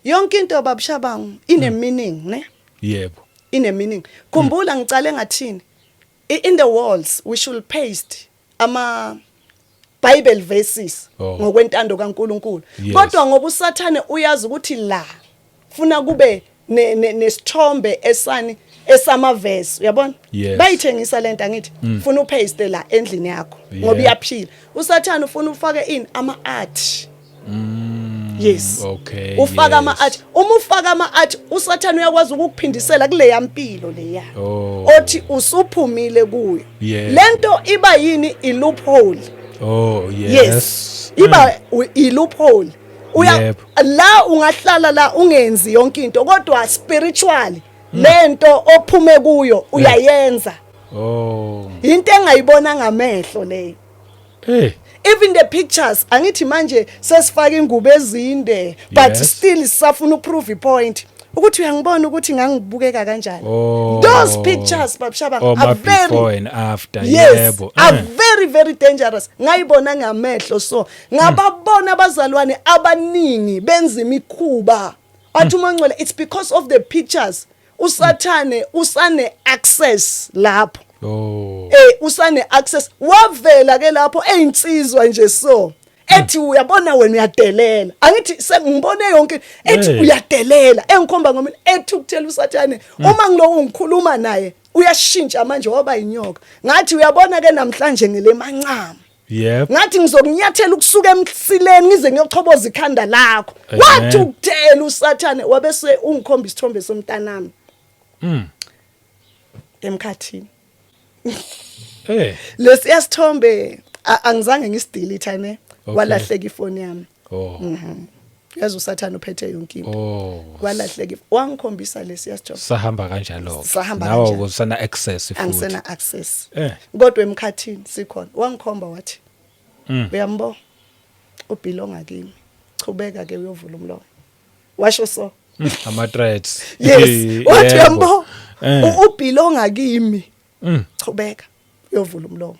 yonke into, babushabangu, ine meaning, ne? Yebo. Ine meaning. Khumbula ngicale ngathini? In the walls we should paste ama Bible verses ngokwentando kaNkuluNkulu. Kodwa ngoba uSathane uyazi ukuthi la funa kube nesithombe esani, esamavesi, uyabona? Bayithengisa lento, angithi? Funa upaste la endlini yakho ngoba iyaphila. USathane ufuna ufake ini? Ama art. Yes. Ufaka ama art. Uma ufaka ama art, uSathane uyakwazi ukukuphindisela kule yampilo leya othi usuphumile kuyo. Lento iba yini? I loophole. Yes, iba i loophole. Uya la ungahlala la ungenzi yonke into, kodwa spiritually lento ophume kuyo uyayenza. Into engayibona ngamehlo leyo. Even the pictures, angithi manje sesifaka ingubo ezinde, but still sisafuna uprove ipoint ukuthi uyangibona ukuthi ngangibukeka kanjani. Those pictures, babshaba, Oh, are ma very before and after. Yes, are very very dangerous. Ngayibona ngamehlo, so ngababona abazalwane abaningi benza imikhuba. Athi uMangcwele, it's because of the pictures. Usathane usane access lapho. Usane access. Wavela ke lapho eyinsizwa nje, so ethi, "Uyabona wena, uyadelela." Angithi sengibone yonke, ethi, "Uyadelela," engikhomba ngomini, ethi ukuthela usathane. Uma ngiloku ngikhuluma naye, uyashintsha manje, waba inyoka. Ngathi, "Uyabona ke namhlanje ngelemancama." Ngathi, "Ngizokunyathela ukusuka emsileni ngize ngiyochoboza ikhanda lakho." Wathi ukuthela usathane, wabese ungikhomba isithombe somntanami emkhathini. Lesiya sithombe angizange ngisidelete, ne? Kwalahleka ifoni yami. Yazi usathane uphethe yonke into. Kwalahleka, wangikhombisa lesiya sithombe. Sahamba kanjalo. Sahamba Nawe kanjalo. usana access futhi. Angisena access. Kodwa emkhathini sikhona. Wangikhomba wathi, "Uyambo, ubelonga kimi, chubeka ke uyovula umlomo." Washo so. Ama threats. Yes, wathi, "Uyambo, ubelonga kimi, chubeka uyovula umlomo."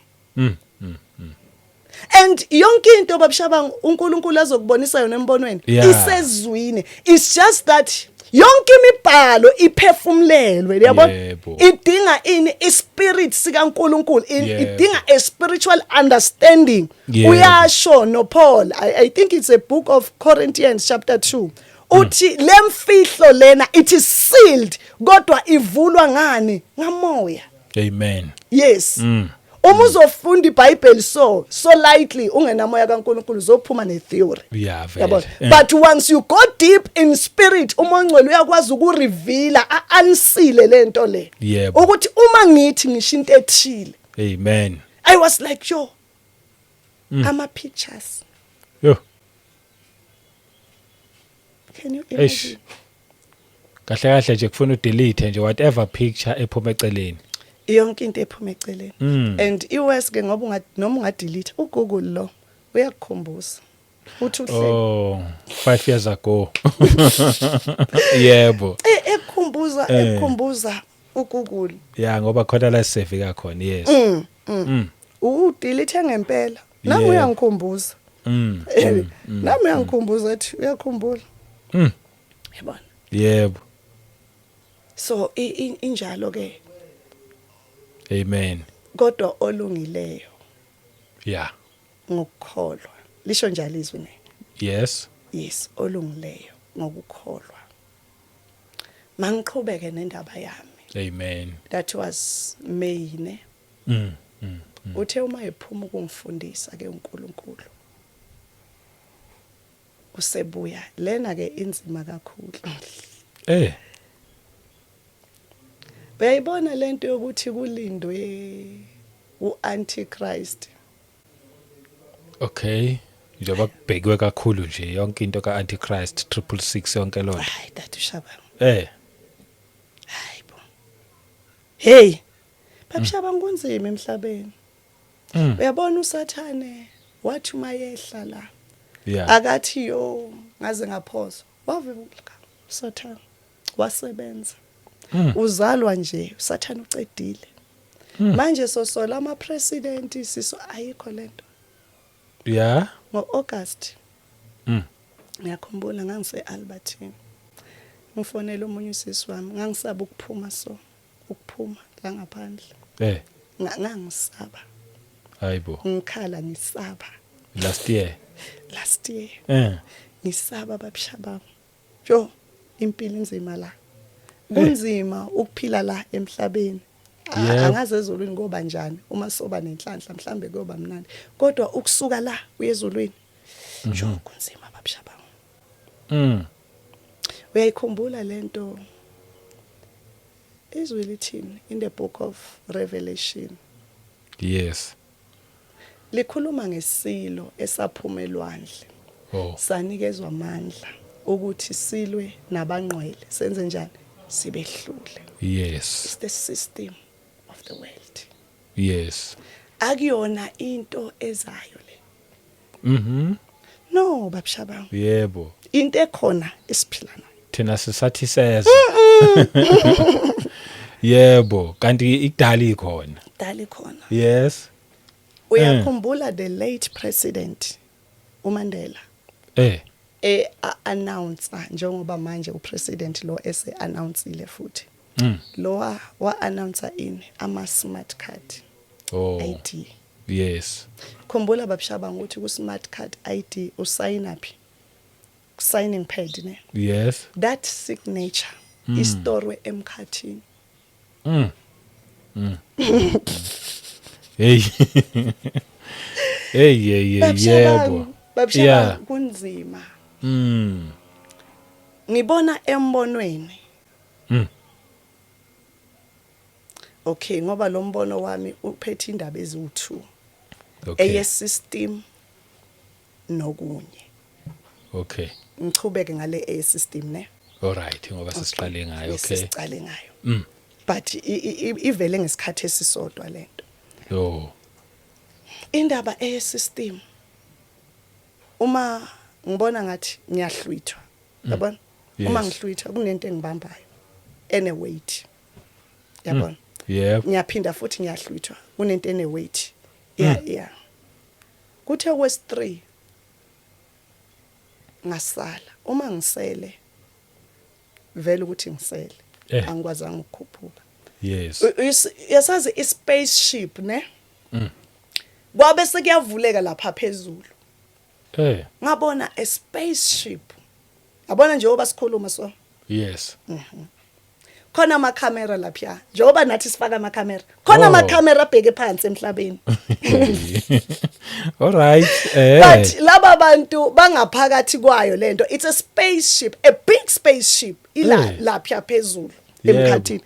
And yonke into, babushabanga, uNkulunkulu azokubonisa yona embonweni isezwini. It's just that yonke imibhalo iphefumulelwe, uyabona? Idinga ini? Ispirit sikaNkulunkulu. Idinga a spiritual understanding. Uyasho no Paul, I think it's a book of Corinthians chapter 2, uthi lemfihlo lena, it is sealed, kodwa ivulwa ngani? Ngamoya. Amen. Yes. Uma uzofunda iBhayibheli so lightly, ungenamoya kaNkulunkulu, uzophuma netheory. Yeah, vele. Yabona? But once you go deep in spirit, uMoya Ongcwele uyakwazi ukureveala, a-unseal lento le. Ukuthi uma ngithi ngisho into ethile. Amen. I was like, "Yo, ama pictures." Yo. Can you Eish. imagine? Kahle kahle nje kufuna udelete nje whatever picture ephuma eceleni. Yonke into ephuma eceleni. And iworse ke ngoba unga noma ungadelete, uGoogle lo uyakukhumbuza. Uthi uhleli. Oh, 5 years ago. Yebo. Ekukhumbuza, ekukhumbuza uGoogle. Yeah, ngoba khona la sisefika khona, yes. Udelete ngempela. Nami uyangikhumbuza. Nami uyangikhumbuza, ethi uyakhumbula. Yabona? Yebo. So injalo ke. Amen. Kodwa olungileyo ngokukholwa. Lisho njalo izwi, ne? Yes. Yes, olungileyo ngokukholwa. Mangiqhubeke nendaba yami. Amen. That was May, ne? Uthe uma ephuma ukungifundisa ke uNkulunkulu, usebuya lena ke inzima kakhulu. Uyayibona lento yokuthi kulindwe uAntichrist? Okay. Njengoba kubhekiwe kakhulu nje yonke into kaAntichrist, 666, yonke lonto. Hayi, tata uShabanga. Hayibo, hey. Babushaba, kunzima emhlabeni. Uyabona, uSathane wathi uma yehla la, akathi yo ngaze ngaphosa, wavuka uSathane wasebenza. Uzalwa nje uSathane ucedile. Manje sosola ama president, siso ayikho lento. Ngo-August, ngiyakhumbula ngangise Albertine, ngifonela omunye usisi wami. Ngangisaba ukuphuma, so ukuphuma la ngaphandle. Ngangisaba. Hayibo. Ngikhala ngisaba. Last year? Last year. Ngisaba, babushabami. Jo, impilo inzima la, kunzima ukuphila la emhlabeni. Angazi ezulwini ngoba njani, uma soba nenhlanhla mhlambe kuyoba mnandi, kodwa ukusuka la uye ezulwini, jo, kunzima, babushabami. Uyayikhumbula lento, izwi lithini in the book of Revelation? Yes. Likhuluma ngesilo esaphuma elwandle. Sanikezwa amandla ukuthi silwe nabangcwele, senze njani? Sibehlule. It's the system of the world. Akuyona into ezayo le. No, babushabami. Into ekhona esiphila nayo. Thina sisathi seza. Yebo, kanti ikudala ikhona. Dala ikhona. Uyakhumbula the late president uMandela e announce, njengoba manje upresident lo ese announceile futhi, lo wa announce ini, ama smart card ID? Khumbula, babushaba, ukuthi ku smart card ID usayina phi? Signing pad, ne? Yes. That signature istorwe emkhathini. Hey. Hey, hey, hey, yebo. Babushabanga, kunzima. Ngibona embonweni. Okay, ngoba lo mbono wami uphethe indaba eziwu2. Eye system nokunye. Ngichubeke ngale eye system, ne? All right, ngoba sesiqale ngayo, okay. Sesiqale ngayo. But ivele ngesikhathi esisodwa lento. Yo. Indaba eye system, uma ngibona ngathi ngiyahlwithwa, yabona? Uma ngihlwithwa kunento engibambayo ene weight. Yabona? Yebo. Ngiyaphinda futhi ngiyahlwithwa, kunento ene weight. Yeah. Kuthe kwes 3 ngasala. Uma ngisele vele ukuthi ngisele, angikwazanga ukukhuphuka. Yasazi i-spaceship, ne? Kwabe sekuyavuleka lapha phezulu. Ngabona a spaceship. Yabona, njengoba sikhuluma so, khona amakhamera lapha, njengoba nathi sifaka amakhamera khona, amakhamera abheke phansi emhlabeni. All right. But laba bantu bangaphakathi kwayo lento. It's a spaceship, a big spaceship ila lapha phezulu emkhathini,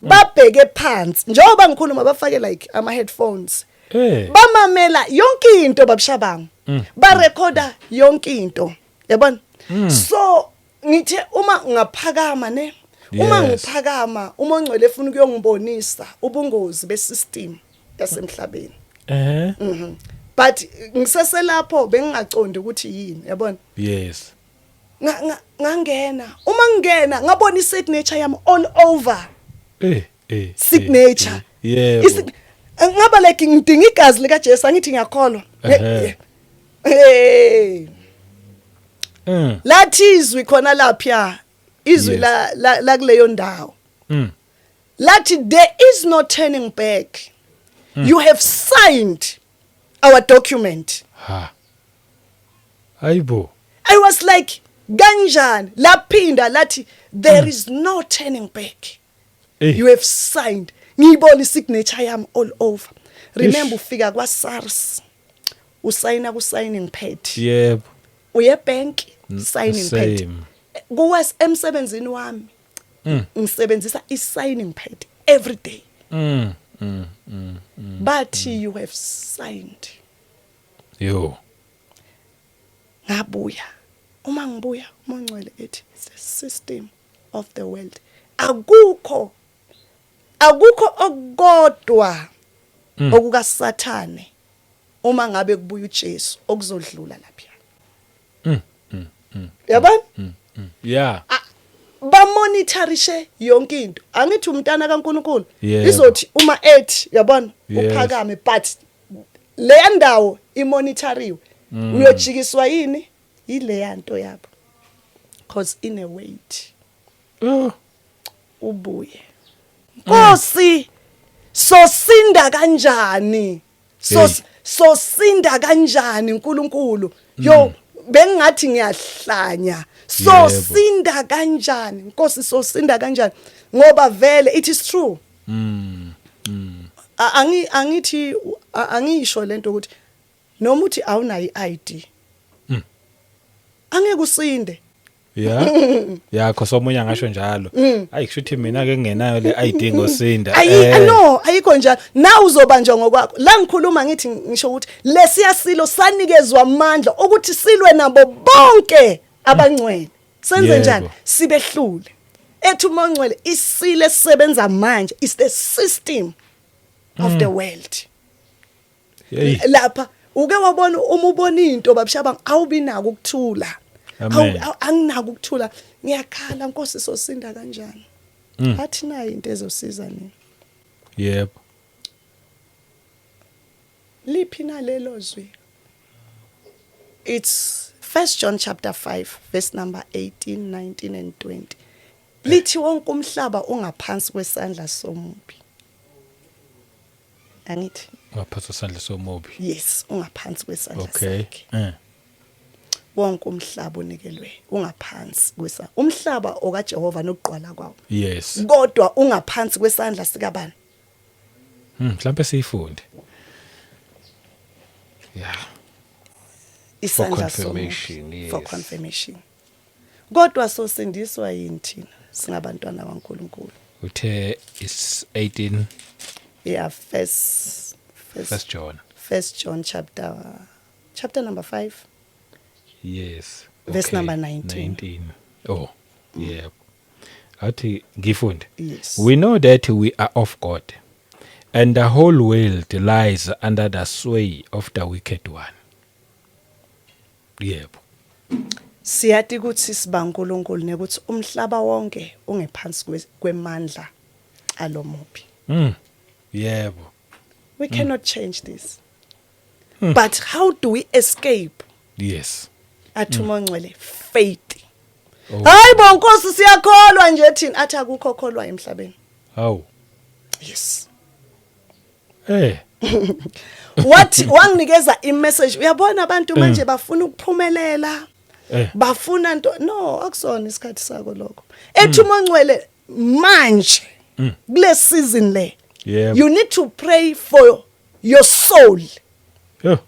babheke phansi njengoba ngikhuluma, bafake like ama headphones, bamamela yonke into, babushabanga, barekhoda yonke into, yabona? So ngithe uma ngaphakama, ne, uma ngiphakama, uma ongcwele efuna ukuyongibonisa ubungozi besystem yasemhlabeni. But ngiseselapho bengingacondi ukuthi yini, yabona? Ngangena, uma ngingena ngabona isignature yami all over. Signature. Ngaba like ngidinga igazi lika Jesu, angithi ngiyakholwa. Hey. Lathi izwi khona lapha, izwi la kuleyo ndawo, lathi there is no turning back, you have signed our document. Ha. Hayibo. I was like, kanjani? Laphinda lathi there is no turning back, you have signed. Ngiyibona isignature yami all over. Remember, ufika kwa SARS, usayina ku signing pad. Uye bank, signing pad. Same. Kuwas emsebenzini wami, ngisebenzisa i signing pad every day. But you have signed. Yo. Ngabuya, uma ngibuya, uMongcwele ethi it's the system of the world, akukho Akukho okukodwa okukaSathane uma ngabe kubuya uJesu okuzodlula lapha. Yabona? Yeah. Bamonitorishe yonke into. Angithi umntana kaNkuluNkulu izothi uma ethi, yabona, uphakame, but leya ndawo imonitoriwe. Uyojikiswa yini yileya nto yabo, cause in a weight. Oh. Ubuye, Nkosi, sosinda kanjani? So Hey. sosinda kanjani, uNkulunkulu? Yo, bengathi ngiyahlanya. Sosinda kanjani, Nkosi? Sosinda kanjani? Ngoba vele it is true. Angithi angisho lento ukuthi noma uthi awunayo iID, angeke usinde. Yeah, cause omunye angasho njalo. Ayi, kusho ukuthi mina ke ngenayo le ID ngosinda. Ayi, no, ayikho njalo. Na uzobanjwa ngokwakho. La ngikhuluma ngithi, ngisho ukuthi lesiya silo sanikezwa amandla ukuthi silwe nabo bonke abangcwele. Senze njani? Sibehlule. Ethi uMoya oNgcwele isile esisebenza manje is the system of the world. Hey. Lapha uke wabona, uma ubona into, babushabanga, awubi nako ukuthula. Amen. Anginako ukuthula, ngiyakhala, Nkosi, sosinda kanjani? Athi nayi into ezosiza nina. Liphi nalelo zwi? It's First John chapter 5 verse number 18, 19 and 20. Lithi wonke umhlaba ungaphansi kwesandla somubi, angithi? Ngaphansi kwesandla somubi. Yes, ungaphansi kwesandla sakhe. Wonke umhlaba unikelwe, ungaphansi kwesa umhlaba okaJehova nokugqwala kwawo. Kodwa ungaphansi kwesandla sikabani? Mhlambe siyifunde. Yeah. Isandla Confirmation, somubi. For yes. confirmation. Kodwa sosindiswa yini thina singabantwana kaNkuluNkulu? Uthe is 18? Yeah, first First John. First John chapter number 5. Verse number 19. 19. Oh, yebo. Athi ngifunde. Yes. We know that we are of God, and the whole world lies under the sway of the wicked one. Yebo. Siyati ukuthi sibaNkulunkulu nekuthi umhlaba wonke ungephansi kwemandla alomubi. Yebo. We cannot change this. But how do we escape? Athi uMongcwele, faith. Oh. Hayi bo, Nkosi, siyakholwa nje thina. Athi akukho kholwa emhlabeni. Hawu. Yes. Wathi wanginikeza imessage. Uyabona, abantu manje bafuna ukuphumelela. Bafuna nto, no, akusona isikhathi sako lokho. Ethi uMongcwele manje kule season le, you need to pray for your soul. Yo.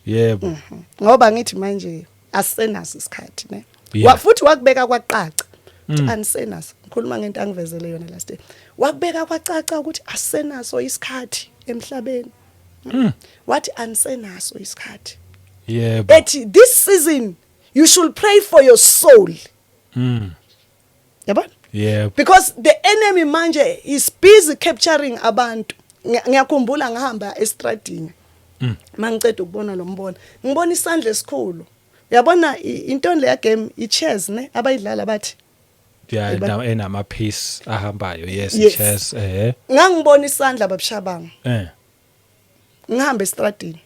Yebo. Ngoba ngithi manje asisenaso isikhathi, ne? Yeah. Futhi wakubeka kwacaca ukuthi anisenaso. Ngikhuluma ngento angivezele yona last day. Wakubeka kwacaca ukuthi asisenaso isikhathi emhlabeni. Wathi anisenaso isikhathi. Ethi this season you should pray for your soul. Yabona? Yebo. Because the enemy manje is busy capturing abantu. Ngiyakhumbula ngihamba estradini, mangiceda ukubona lo mbono, ngibona isandla esikhulu, uyabona, into leya game i-chess, ne, abayidlala bathi Yeah, enama piece ahambayo. Yes, Yes. chess. Ngangibona isandla, babushabanga. Ngihamba estradini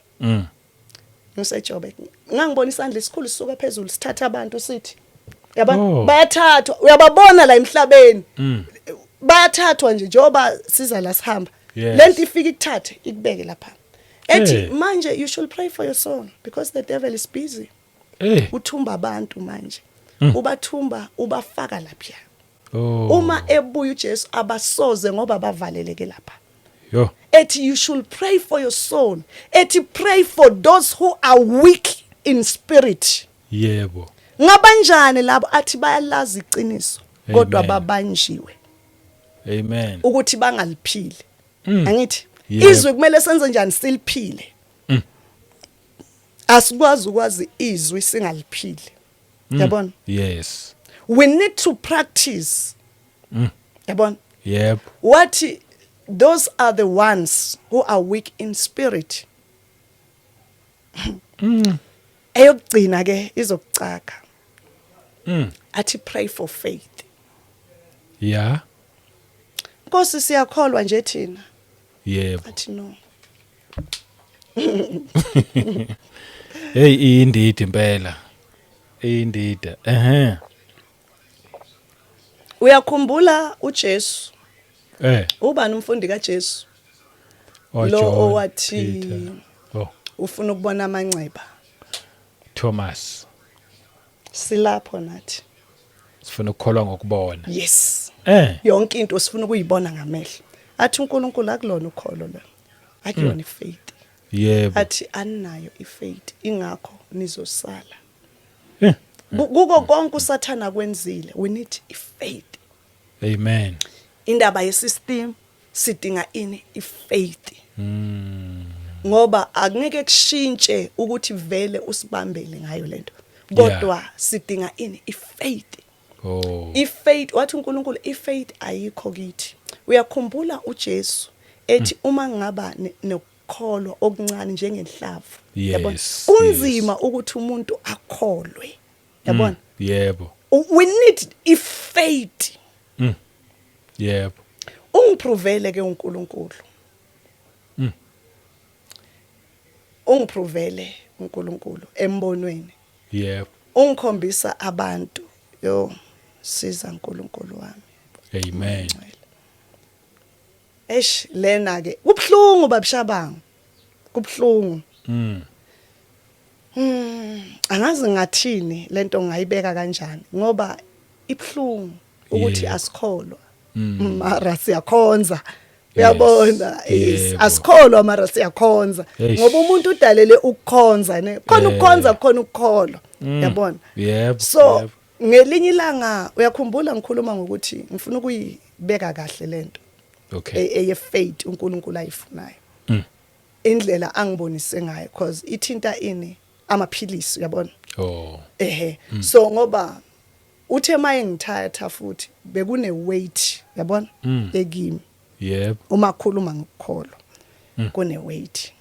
ngiseJoburg, ngangibona isandla esikhulu sisuka phezulu sithatha abantu, sithi, yabona, bayathathwa, uyababona la emhlabeni, bayathathwa nje njengoba siza la sihamba. Lento ifika ikuthathe, ikubeke lapha. Ethi manje you should pray for your soul because the devil is busy. Uthumba abantu manje, ubathumba, ubafaka lapha. Uma ebuya uJesu abasoze, ngoba bavaleleke lapha. Yo. Ethi you should pray for your soul. Ethi pray for those who are weak in spirit. Ngabanjani labo? Athi bayalazi iqiniso, kodwa Amen. babanjiwe Amen. ukuthi bangaliphili. Angithi izwi kumele senze njani? Siliphile. Asikwazi ukwazi izwi singaliphili, yabona? Yes. We need to practice, yabona? Wathi those are the ones who are weak in spirit. Eyokugcina ke izokucaka. Athi pray for faith. Nkosi, siyakholwa nje thina. Athi no. Hey, indida impela, indida, ehe. Uyakhumbula uJesu? Ubani umfundi kaJesu? Oh, Lo John, owathi Peter. Oh, ufuna ukubona amanceba. Thomas. Silapho nathi. Sifuna ukukholwa ngokubona. Yes. Yonke into sifuna ukuyibona ngamehlo. Athi uNkulunkulu akulona ukholo lo. Akuyona ifaith. Athi aninayo ifaith, ingakho nizosala. Kuko konke uSathana kwenzile, we need ifaith. Amen. Indaba yesystem sidinga ini? Ifaith. Ngoba akungeke kushintshe ukuthi vele usibambele ngayo lento. Kodwa sidinga ini? Ifaith. Ifaith, wathi uNkulunkulu ifaith ayikho kithi. Uyakhumbula uJesu ethi uma ngaba nokukholwa okuncane njengenhlavu. Yabona? Kunzima ukuthi umuntu akholwe. Yabona? Yebo. We need ifaith. Ungiprovele ke uNkulunkulu. Ungiprovele uNkulunkulu embonweni. Ungikhombisa abantu, yo, siza uNkulunkulu wami. Amen. Eish, lena ke kubhlungu babushabangu. Kubhlungu. Angazi ngathini lento, ngayibeka kanjani, ngoba ibhlungu ukuthi asikholwa. Mara siyakhonza. Uyabona? Yes, asikholwa mara siyakhonza. Ngoba umuntu udalele ukukhonza, ne. Khona ukukhonza, khona ukukholwa. Uyabona? Yebo. So ngelinye ilanga, uyakhumbula ngikhuluma ngokuthi ngifuna ukuyibeka kahle lento eye faith uNkulunkulu ayifunayo. Indlela angibonise ngayo, because ithinta ini? Amaphilisi, uyabona? Oh. Ehe. So ngoba uthe maye ngithatha futhi bekune weight, uyabona? Ekimi. Uma khuluma ngokukholwa, kune weight.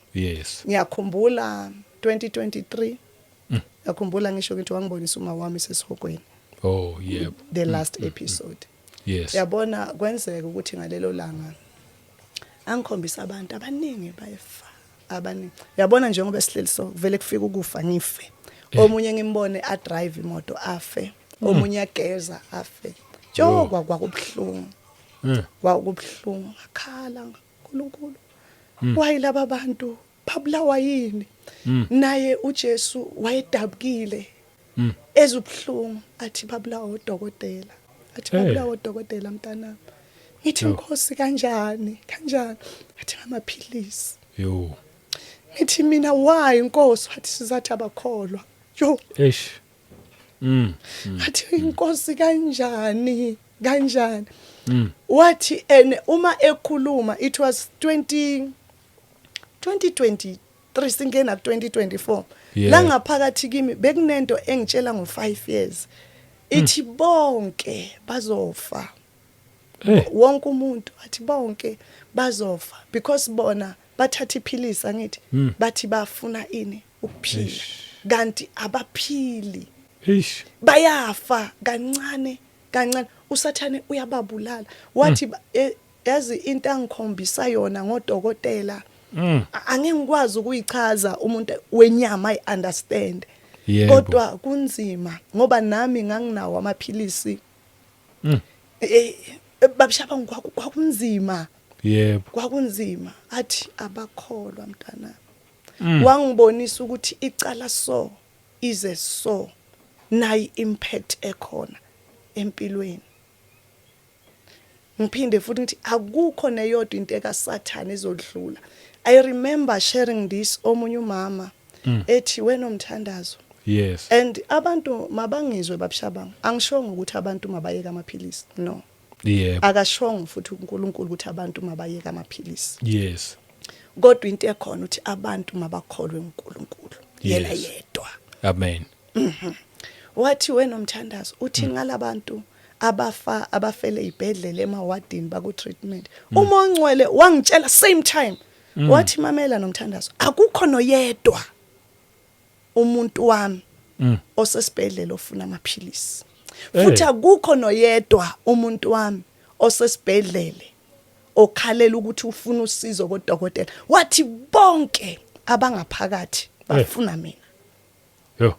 Ngiyakhumbula 2023. Ngiyakhumbula ngisho ukuthi wangibonisa uma wami sesihogweni. Oh, yebo. The last episode. Yabona, kwenzeka ukuthi ngalelo langa angikhombisa abantu abaningi bayefa, abaningi. Yabona, njengoba sihleli so, vele kufika ukufa, ngife. Omunye ngimbone a drive imoto, afe. Omunye ageza, afe. Jo, kwakubhlungu. Kwakubhlungu, ngakhala, uNkulunkulu, why laba bantu babulawa yini? Naye uJesu wayedabukile, ezubhlungu, athi babulawa odokotela, athi babulawa odokotela, mntanami. Ngithi, Nkosi, kanjani, kanjani? Athi ngamaphilisi. Ngithi mina, why, Nkosi? Wathi sizathi abakholwa. Yo. Eish. Athi, inkosi, kanjani, kanjani? Wathi ene uma ekhuluma, it was 20 2023, singena ku 2024. La ngaphakathi kimi bekunento engitshela ngo 5 years, ithi bonke bazofa. Wonke umuntu, athi bonke bazofa because bona bathatha iphilisi, angithi bathi bafuna ini? Ukuphila. Kanti abaphili. Bayafa kancane kancane, uSathane uyababulala. Wathi yazi into angikhombisa yona ngodokotela, angeke ngikwazi ukuyichaza, umuntu wenyama i understand. Kodwa kunzima ngoba nami nganginawo amaphilisi. Babishaba, kwakunzima. Kwakunzima. Athi abakholwa, mntana. Wangibonisa ukuthi icala so ize so nayi impact ekhona empilweni. Ngiphinde futhi ngithi akukho neyodwa into ekaSathane ezodlula. I remember sharing this, omunye umama ethi, wena umthandazo, and abantu mabangizwe babushabanga, angishongo ukuthi abantu mabayeke amaphilisi, no. Akashongo futhi uNkulunkulu ukuthi abantu mabayeke amaphilisi. Kodwa into ekhona ukuthi abantu mabakholwe uNkulunkulu yena yedwa. Amen. Wathi, wena umthandazo, uthini ngalabantu Abafa abafele ibhedlela emawadini baku treatment. Uma ongcwele wangitshela same time. Wathi mamela nomthandazo akukho noyedwa umuntu wami osesibhedlela ofuna amaphilisi. Futhi akukho noyedwa umuntu wami osesibhedlele okhalela ukuthi ufuna usizo kodokotela. Wathi bonke abangaphakathi bafuna mina. Yo.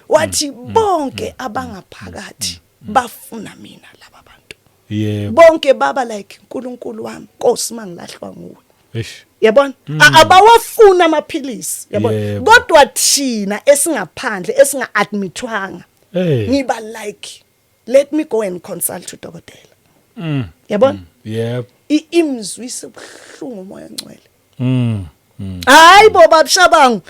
Wathi bonke abangaphakathi bafuna mina laba bantu. Bonke baba like uNkulunkulu wami, Nkosi mangilahlwa nguwe. Eish. Yabona? Abawafuna amaphilisi, yabona? Kodwa thina esingaphandle esinga admitwanga ngiba like let me go and consult udokotela. Yabona? Yebo. Imzwise ubuhlungu umoya ongcwele. Hayi bo babushabangu.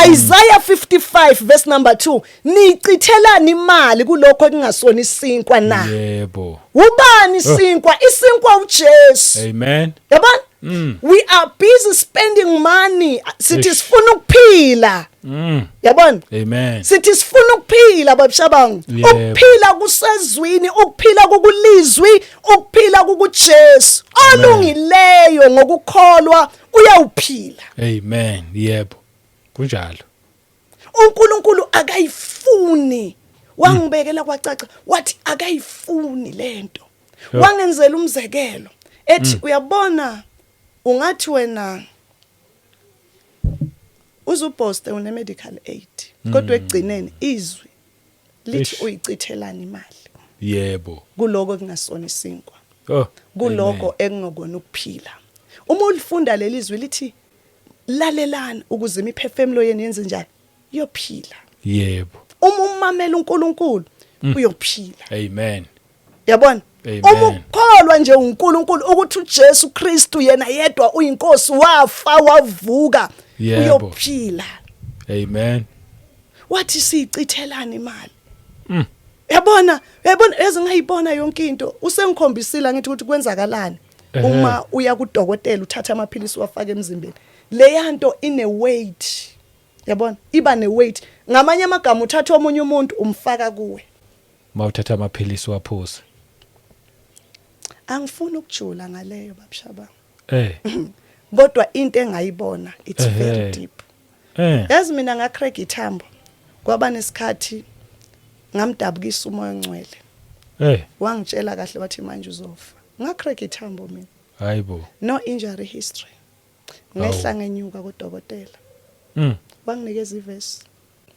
Isaiah 55 verse number 2 nichithelani imali kulokho ekungasona isinkwa na? Yebo. Ubani isinkwa? Isinkwa uJesu. Amen. Yabona? We are busy spending money. Sithi sifuna ukuphila. Yabona? Amen. Sithi sifuna ukuphila babushabangu. Ukuphila kusezwini, ukuphila kukulizwi, ukuphila kukuJesu. Olungileyo ngokukholwa uyawuphila. Amen. Yebo. Kunjalo. uNkulunkulu akayifuni. Wangibekela kwacaca wathi akayifuni lento. Wangenzela umzekelo ethi uyabona ungathi wena uzuposte une medical aid kodwa ekugcineni izwi lithi uyichithelana imali. Yebo. Kuloko kungasona isinkwa. Kuloko ekungokona ukuphila. Uma ulifunda leli zwi lithi lalelani ukuze imiphefumulo yenu yenze njani? Iyophila. Yebo. Uma umamela uNkulunkulu uyophila. Amen. Yabona? Uma ukholwa nje uNkulunkulu ukuthi uJesu Kristu yena yedwa uyinkosi wafa wavuka uyophila. Amen. Wathi siyichithelana imali. Yabona, uyabona ezingayibona yonke into usengikhombisile ngithi ukuthi kwenzakalani uma uya kudokotela uthatha amaphilisi wafaka emzimbeni. Leyanto ine weight. Yabona? Iba ne weight. Ngamanye amagama uthatha omunye umuntu umfaka kuwe. Mawuthatha amaphilisi waphuza. Angifuni ukujula ngaleyo babshaba. Kodwa into engayibona it's very deep. Yazi mina ngacrack ithambo. Kwaba nesikhathi ngamdabukisa umoya ongcwele. Wangitshela kahle wathi manje uzofa. Ngacrack ithambo mina. Hayibo. No injury history. Ngehla ngenyuka kodokotela. Wanginikeza iverse.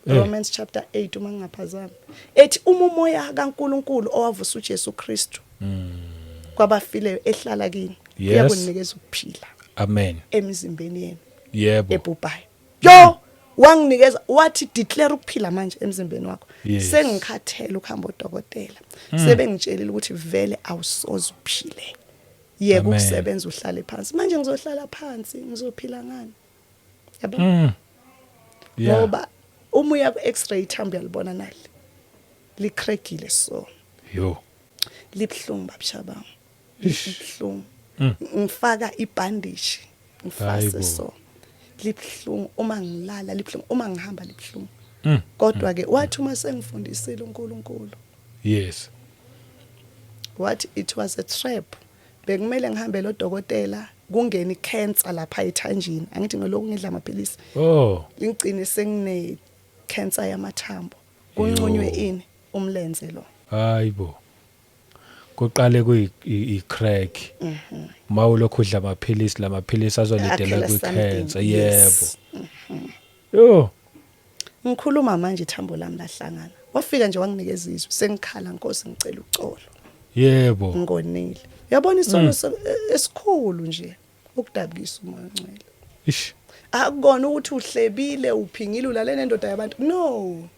Romans chapter 8 uma ngingaphazami. Ethi uma umoya kaNkuluNkulu owavusa uJesu Kristu kwabafileyo ehlala kini uyakunikeza ukuphila. Amen. Emizimbeni yenu. Yebo. Ebhubhayo. Yo wanginikeza wathi declare ukuphila manje emzimbeni wakho. Sengikhathele ukuhamba odokotela. Sebengitshelile ukuthi vele awusoze uphile. Yeka ukusebenza uhlale phansi. Manje ngizohlala phansi ngizophila ngani? Yabo? Ngoba uma uya ku x-ray ithambo uyalibona nali. Licrackile so. Yo. Libhlungu babushabangu. Libhlungu. Ngifaka ibandage ngifase so. Libhlungu uma ngilala, libhlungu uma ngihamba, libhlungu. Kodwa ke wathi uma sengifundisile uNkulunkulu. Yes. Wathi it was a trap. Bekumele ngihambe lo dokotela kungena icancer lapha ethanjini. Angithi ngeloku ngidla amaphilisi. Ngigcine sengine cancer yamathambo. Kunqunywe ini umlenze lo. Hayibo. Kuqale kuyi crack. Mawulokhu udla amaphilisi lamaphilisi azoledela kwi cancer. Yebo. Yo. Ngikhuluma manje ithambo lami lahlangana. Wafika nje wanginikeza izwi sengikhala Nkosi ngicela uxolo. Yebo. Ngonile. Uyabona isono esikhulu nje ukudabukisa umoya ongcwele. Ish. Akukona ukuthi uhlebile uphingile ulale nendoda yabantu. No.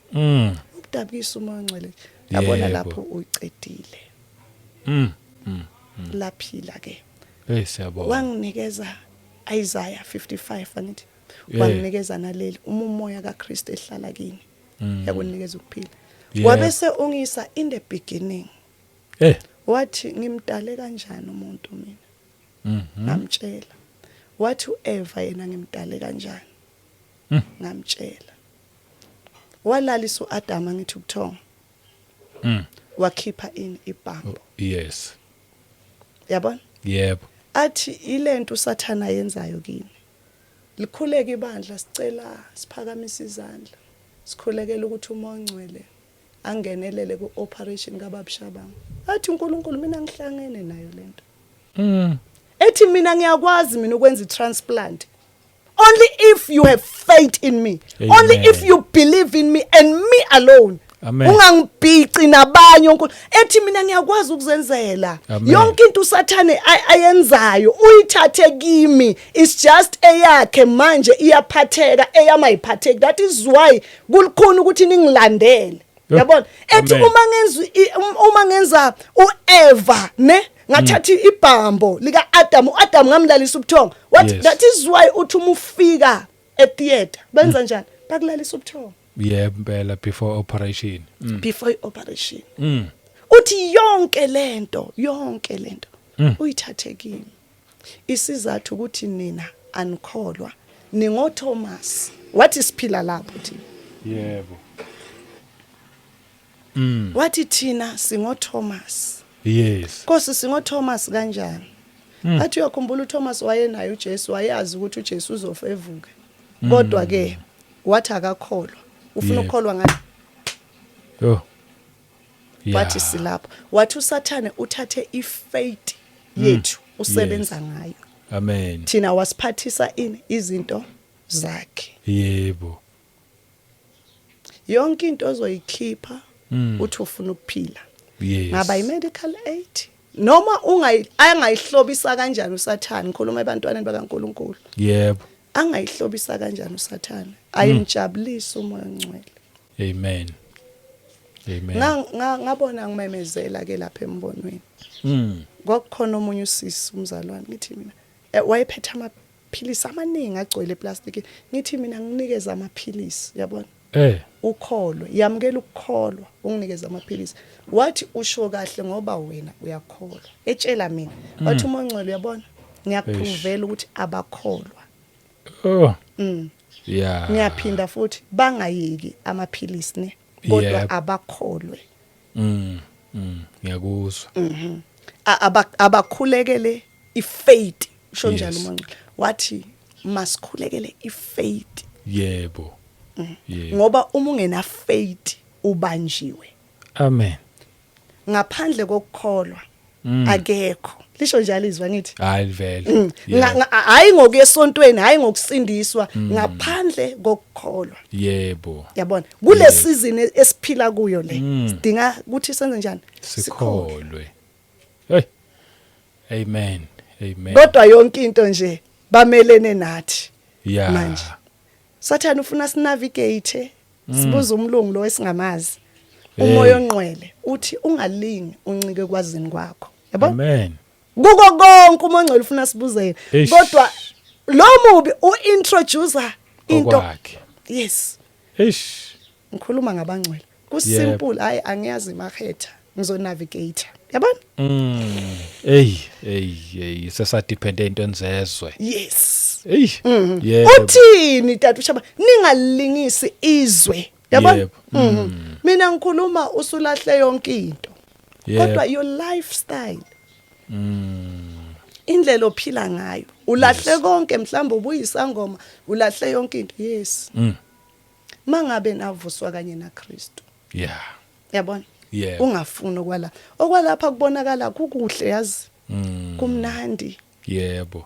Ukudabukisa umoya ongcwele. Yabona lapho uyicedile. Laphila ke. Hey siyabonga. Wanginikeza Isaiah 55 angithi. Wanginikeza naleli uma umoya kaKristu ehlala kini. Yakunikeza ukuphila. Wabese ungisa in the beginning. Wathi ngimdale kanjani umuntu mina? Ngamtshela. Wathi uEva yena ngimdale kanjani? Ngamtshela. Walalisa uAdam ngithi ubuthongo. Wakhipha ini ibhambo. Yes. Yabona? Yebo. Athi ilento uSathana ayenzayo kini. Likhuleke ibandla, sicela siphakamise izandla. Sikhulekela ukuthi uMoya oNgcwele angenelele ku-operation kaBaba Shabangu. Athi uNkulunkulu, mina ngihlangene nayo lento. Ethi mina ngiyakwazi mina ukwenza i-transplant. Only if you have faith in me. Amen. Only if you believe in me and me alone. Amen. Ungangibhici nabanye uNkulunkulu. Ethi mina ngiyakwazi ukuzenzela. Amen. Yonke into uSathane ayenzayo uyithathe kimi. It's just eyakhe manje iyaphatheka, eyami ayiphatheki. That is why kulikhona ukuthi ningilandele. Yabona? Ethi Amen. uma ngenza uEva, ne? Ngathatha ibhambo lika Adam, uAdam ngamlalisa ubuthongo. What that is why uthi uma ufika etheater benza njani? Bakulalisa ubuthongo. Yebo impela, before operation. Before i-operation. Uthi yonke lento, yonke lento uyithathe kimi. Isizathu ukuthi nina anikholwa, ningo Thomas. Wathi siphila lapho thina. Wathi thina singo Thomas. Nkosi, singo Thomas kanjani? Athi uyakhumbula uThomas wayenayo uJesu, wayazi ukuthi uJesu uzofa evuke. Kodwa ke wathi akakholwa. Ufuna ukukholwa ngani? Oh. Wathi silapho. Wathi uSathane uthathe ifaith yethu usebenza ngayo. Amen. Thina wasiphathisa ini izinto zakhe. Yonke into ozoyikhipha uthi ufuna ukuphila. Ngaba i-medical aid noma angayihlobisa kanjani uSathane, ngikhuluma ebantwaneni bakaNkuluNkulu. Angayihlobisa kanjani uSathane? Ayimjabulisi uMoya oNgcwele. Amen. Amen. Ngabona ngimemezela ke lapha embonweni. Kwakukhona omunye usisi umzalwane, ngithi mina wayephethe amaphilisi amaningi agcwele eplastic. Ngithi mina nginikeza amaphilisi, yabona? Ukholwe, yamukela ukukholwa, unginikeza amaphilisi. Wathi usho kahle ngoba wena uyakholwa. Etshela mina. Wathi uMoya oNgcwele, uyabona? Ngiyakuprovela ukuthi abakholwa. Oh. Yeah. Ngiyaphinda futhi, bangayeki amaphilisi ne. Kodwa abakholwe. Ngiyakuzwa. Abakhulekele ifaith, usho njalo uMoya oNgcwele. Wathi masikhulekele ifaith. Yebo. Ngoba uma ungena faith ubanjiwe. Amen. Ngaphandle kokukholwa akekho. Lisho njalo izwi ngithi. Hayi vele. Yeah. Hayi ngokuya esontweni, hayi ngokusindiswa, ngaphandle kokukholwa. Yabona, kule season esiphila kuyo le, sidinga ukuthi senze njani? Sikholwe. Hey. Amen. Amen. Kodwa yonke into nje bamelene nathi. Manje Sathane ufuna sinavigate, sibuza umlungu lo esingamazi. Hey. Umoya ongcwele uthi ungalingi uncike kwazini kwakho. Yabo? Amen. Kuko konke umoya ongcwele ufuna sibuze yena. Eish. Kodwa lo mubi uintroduce into. Okwakhe. Yes. Eish. Ngikhuluma ngabangcwele. Ku simple, hayi angiyazi imahetha, ngizo navigate. Yabona? Hey, hey, hey, sesadepende entweni zezwe. Yes. Hey. Yebo. Uthini tata uShaba? Ningalingisi izwe. Yabona? Yebo. Mina ngikhuluma usulahle yonke into. Yebo. Kodwa your lifestyle. Indlela ophila ngayo. Ulahle konke, mhlawumbe ubuyisangoma, ulahle yonke into. Yes. Mangabe navuswa kanye naKristu. Yabona? Yebo. Ungafuni okwala. Okwalapha kubonakala kukuhle yazi. Kumnandi.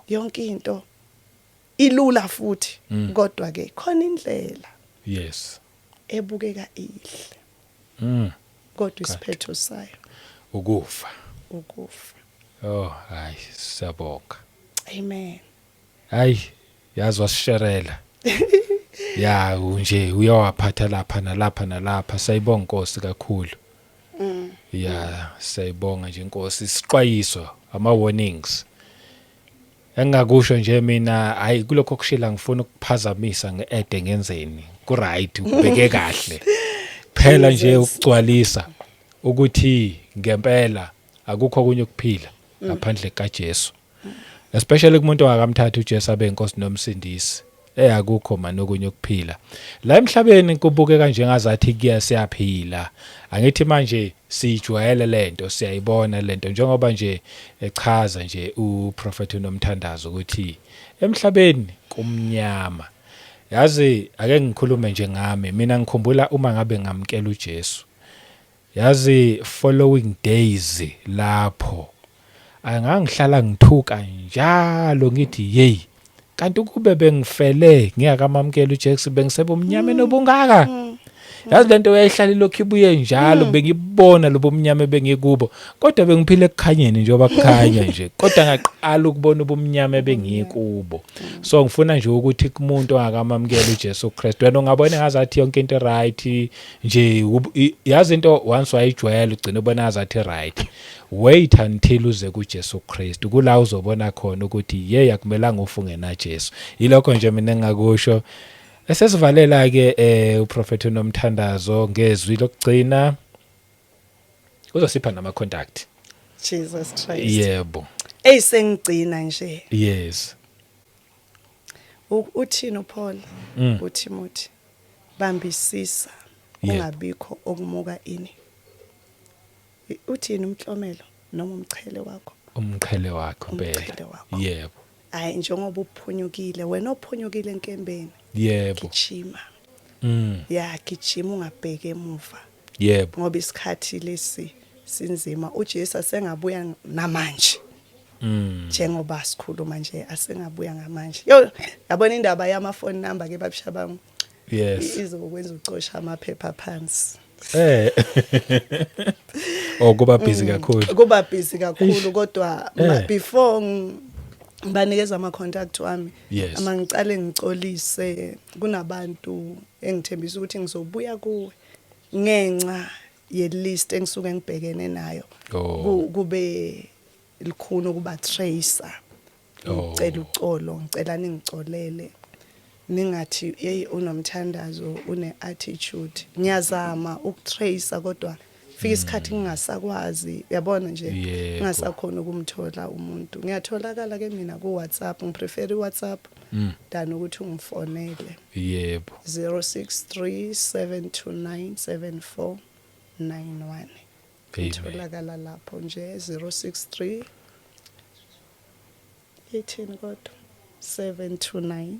Yonke into ilula futhi, kodwa ke khona indlela ebukeka ihle. Kodwa isiphetho sayo Ukufa. Ukufa. Oh, hayi siyabonga. Amen. Hayi, yazi wasisherela. Ya nje uyawaphatha lapha nalapha nalapha, sayibonga Nkosi kakhulu. Ya, siyayibonga nje Nkosi, isixwayiso, ama warnings. Engakusho nje mina, hayi kulokho kushila ngifuna ukuphazamisa ngeede ngenzeni. Ku right, ubheke kahle. Phela nje ukugcwalisa ukuthi ngempela akukho okunye ukuphila ngaphandle kaJesu. Especially kumuntu ongakamthatha uJesu abe inkosi nomsindisi. Akukho manje okunye ukuphila. La emhlabeni kubukeka njengazathi kuya siyaphila. Angithi manje Sijwayele lento, siyayibona lento, njengoba nje echaza nje uProphet uNomthandazo ukuthi emhlabeni kumnyama. Yazi, ake ngikhulume nje ngami mina. Ngikhumbula uma ngabe ngamkela uJesu, yazi, following days lapho angangihlala ngithuka njalo, ngithi, "Hey, kanti kube bengifele ngingakamamkela uJesu, bengisebumnyameni obungaka." Yazi, lento yayihlala ilokhu ibuye njalo. Bengibona lobo mnyama bengikubo, kodwa bengiphila ekukhanyeni njengoba kukhanya nje, kodwa ngaqala ukubona ubumnyama bengikubo. So ngifuna nje ukuthi kumuntu ongakamamukela uJesu Kristu, wena ungabona ngazathi yonke into right nje. Yazi, into once wayijwayela, ugcina ubona ngazathi right. Wait until uze kuJesu Kristu, kula uzobona khona ukuthi ye akumelanga ufunge na Jesu. Yilokho nje mina engakusho. Esesivalela ke, uProphet uNomthandazo ngezwi lokugcina uzosipha nama contact. Jesus Christ. Yebo. Ey, sengigcina nje. Yes. Uthini uPaul? UTimothy, bambisisa, ungabikho okumuka ini, uthini, umklomelo noma umchele wakho. Umqhele wakho impela. Umqhele wakho. Yebo. Hayi, njengoba uphunyukile, wena ophunyukile enkembeni, gijima. Ya, gijima, ungabheki emuva, ngoba isikhathi lesi sinzima. uJesu asengabuya namanje. Njengoba sikhuluma nje, asengabuya ngamanje. Yo, yabona indaba yama phone number ke, babishabangu, izokwenza ucosha amaphepha phansi. Oh, kuba busy kakhulu. Kuba busy kakhulu, kodwa before ngibanikeza ama contact wami, ama ngicale ngicolise kunabantu engithembisa ukuthi ngizobuya kuwe ngenxa ye list engisuke ngibhekene nayo. Kube likhuni ukuba tracer. Ngicela ucolo, ngicela ningicolele, ningathi, "Hey, uNomthandazo une attitude." Ngiyazama ukutracer, kodwa fika isikhathi ngingasakwazi, uyabona nje, ngingasakhona ukumthola umuntu. Ngiyatholakala ke mina ku WhatsApp, ngiprefer iWhatsApp than ukuthi ungifonele. 063 729 7491. Amen. Ngitholakala lapho nje, 063, 18 kodwa, 729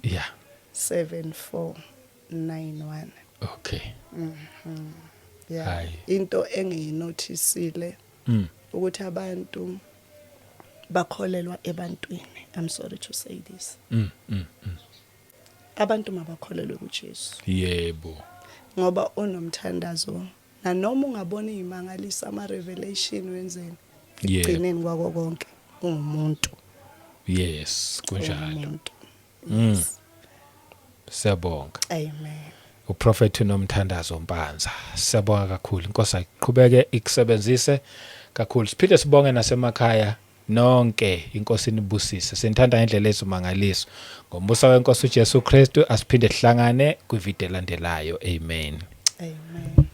7491. Yeah. Hayi. Into engiyinothisile ukuthi abantu bakholelwa ebantwini. I'm sorry to say this. Abantu mabakholelwe kuJesu. Ngoba uNomthandazo, nanoma ungabona izimangaliso, ama revelation, wenzeni, ekugcineni kwako konke ungumuntu. Yes, kunjalo. Ungumuntu. Yes. Siyabonga. Amen. Uprofeti uNomthandazo Mpanza. Siyabonga kakhulu. Inkosi ayiqhubeke ikusebenzise kakhulu. Siphinde sibonge nasemakhaya nonke. Inkosi inibusise. Sinithanda ngendlela ezimangaliso. Ngombuso wenkosi uJesu Kristu, asiphinde sihlangane kwivideo elandelayo. Amen. Amen.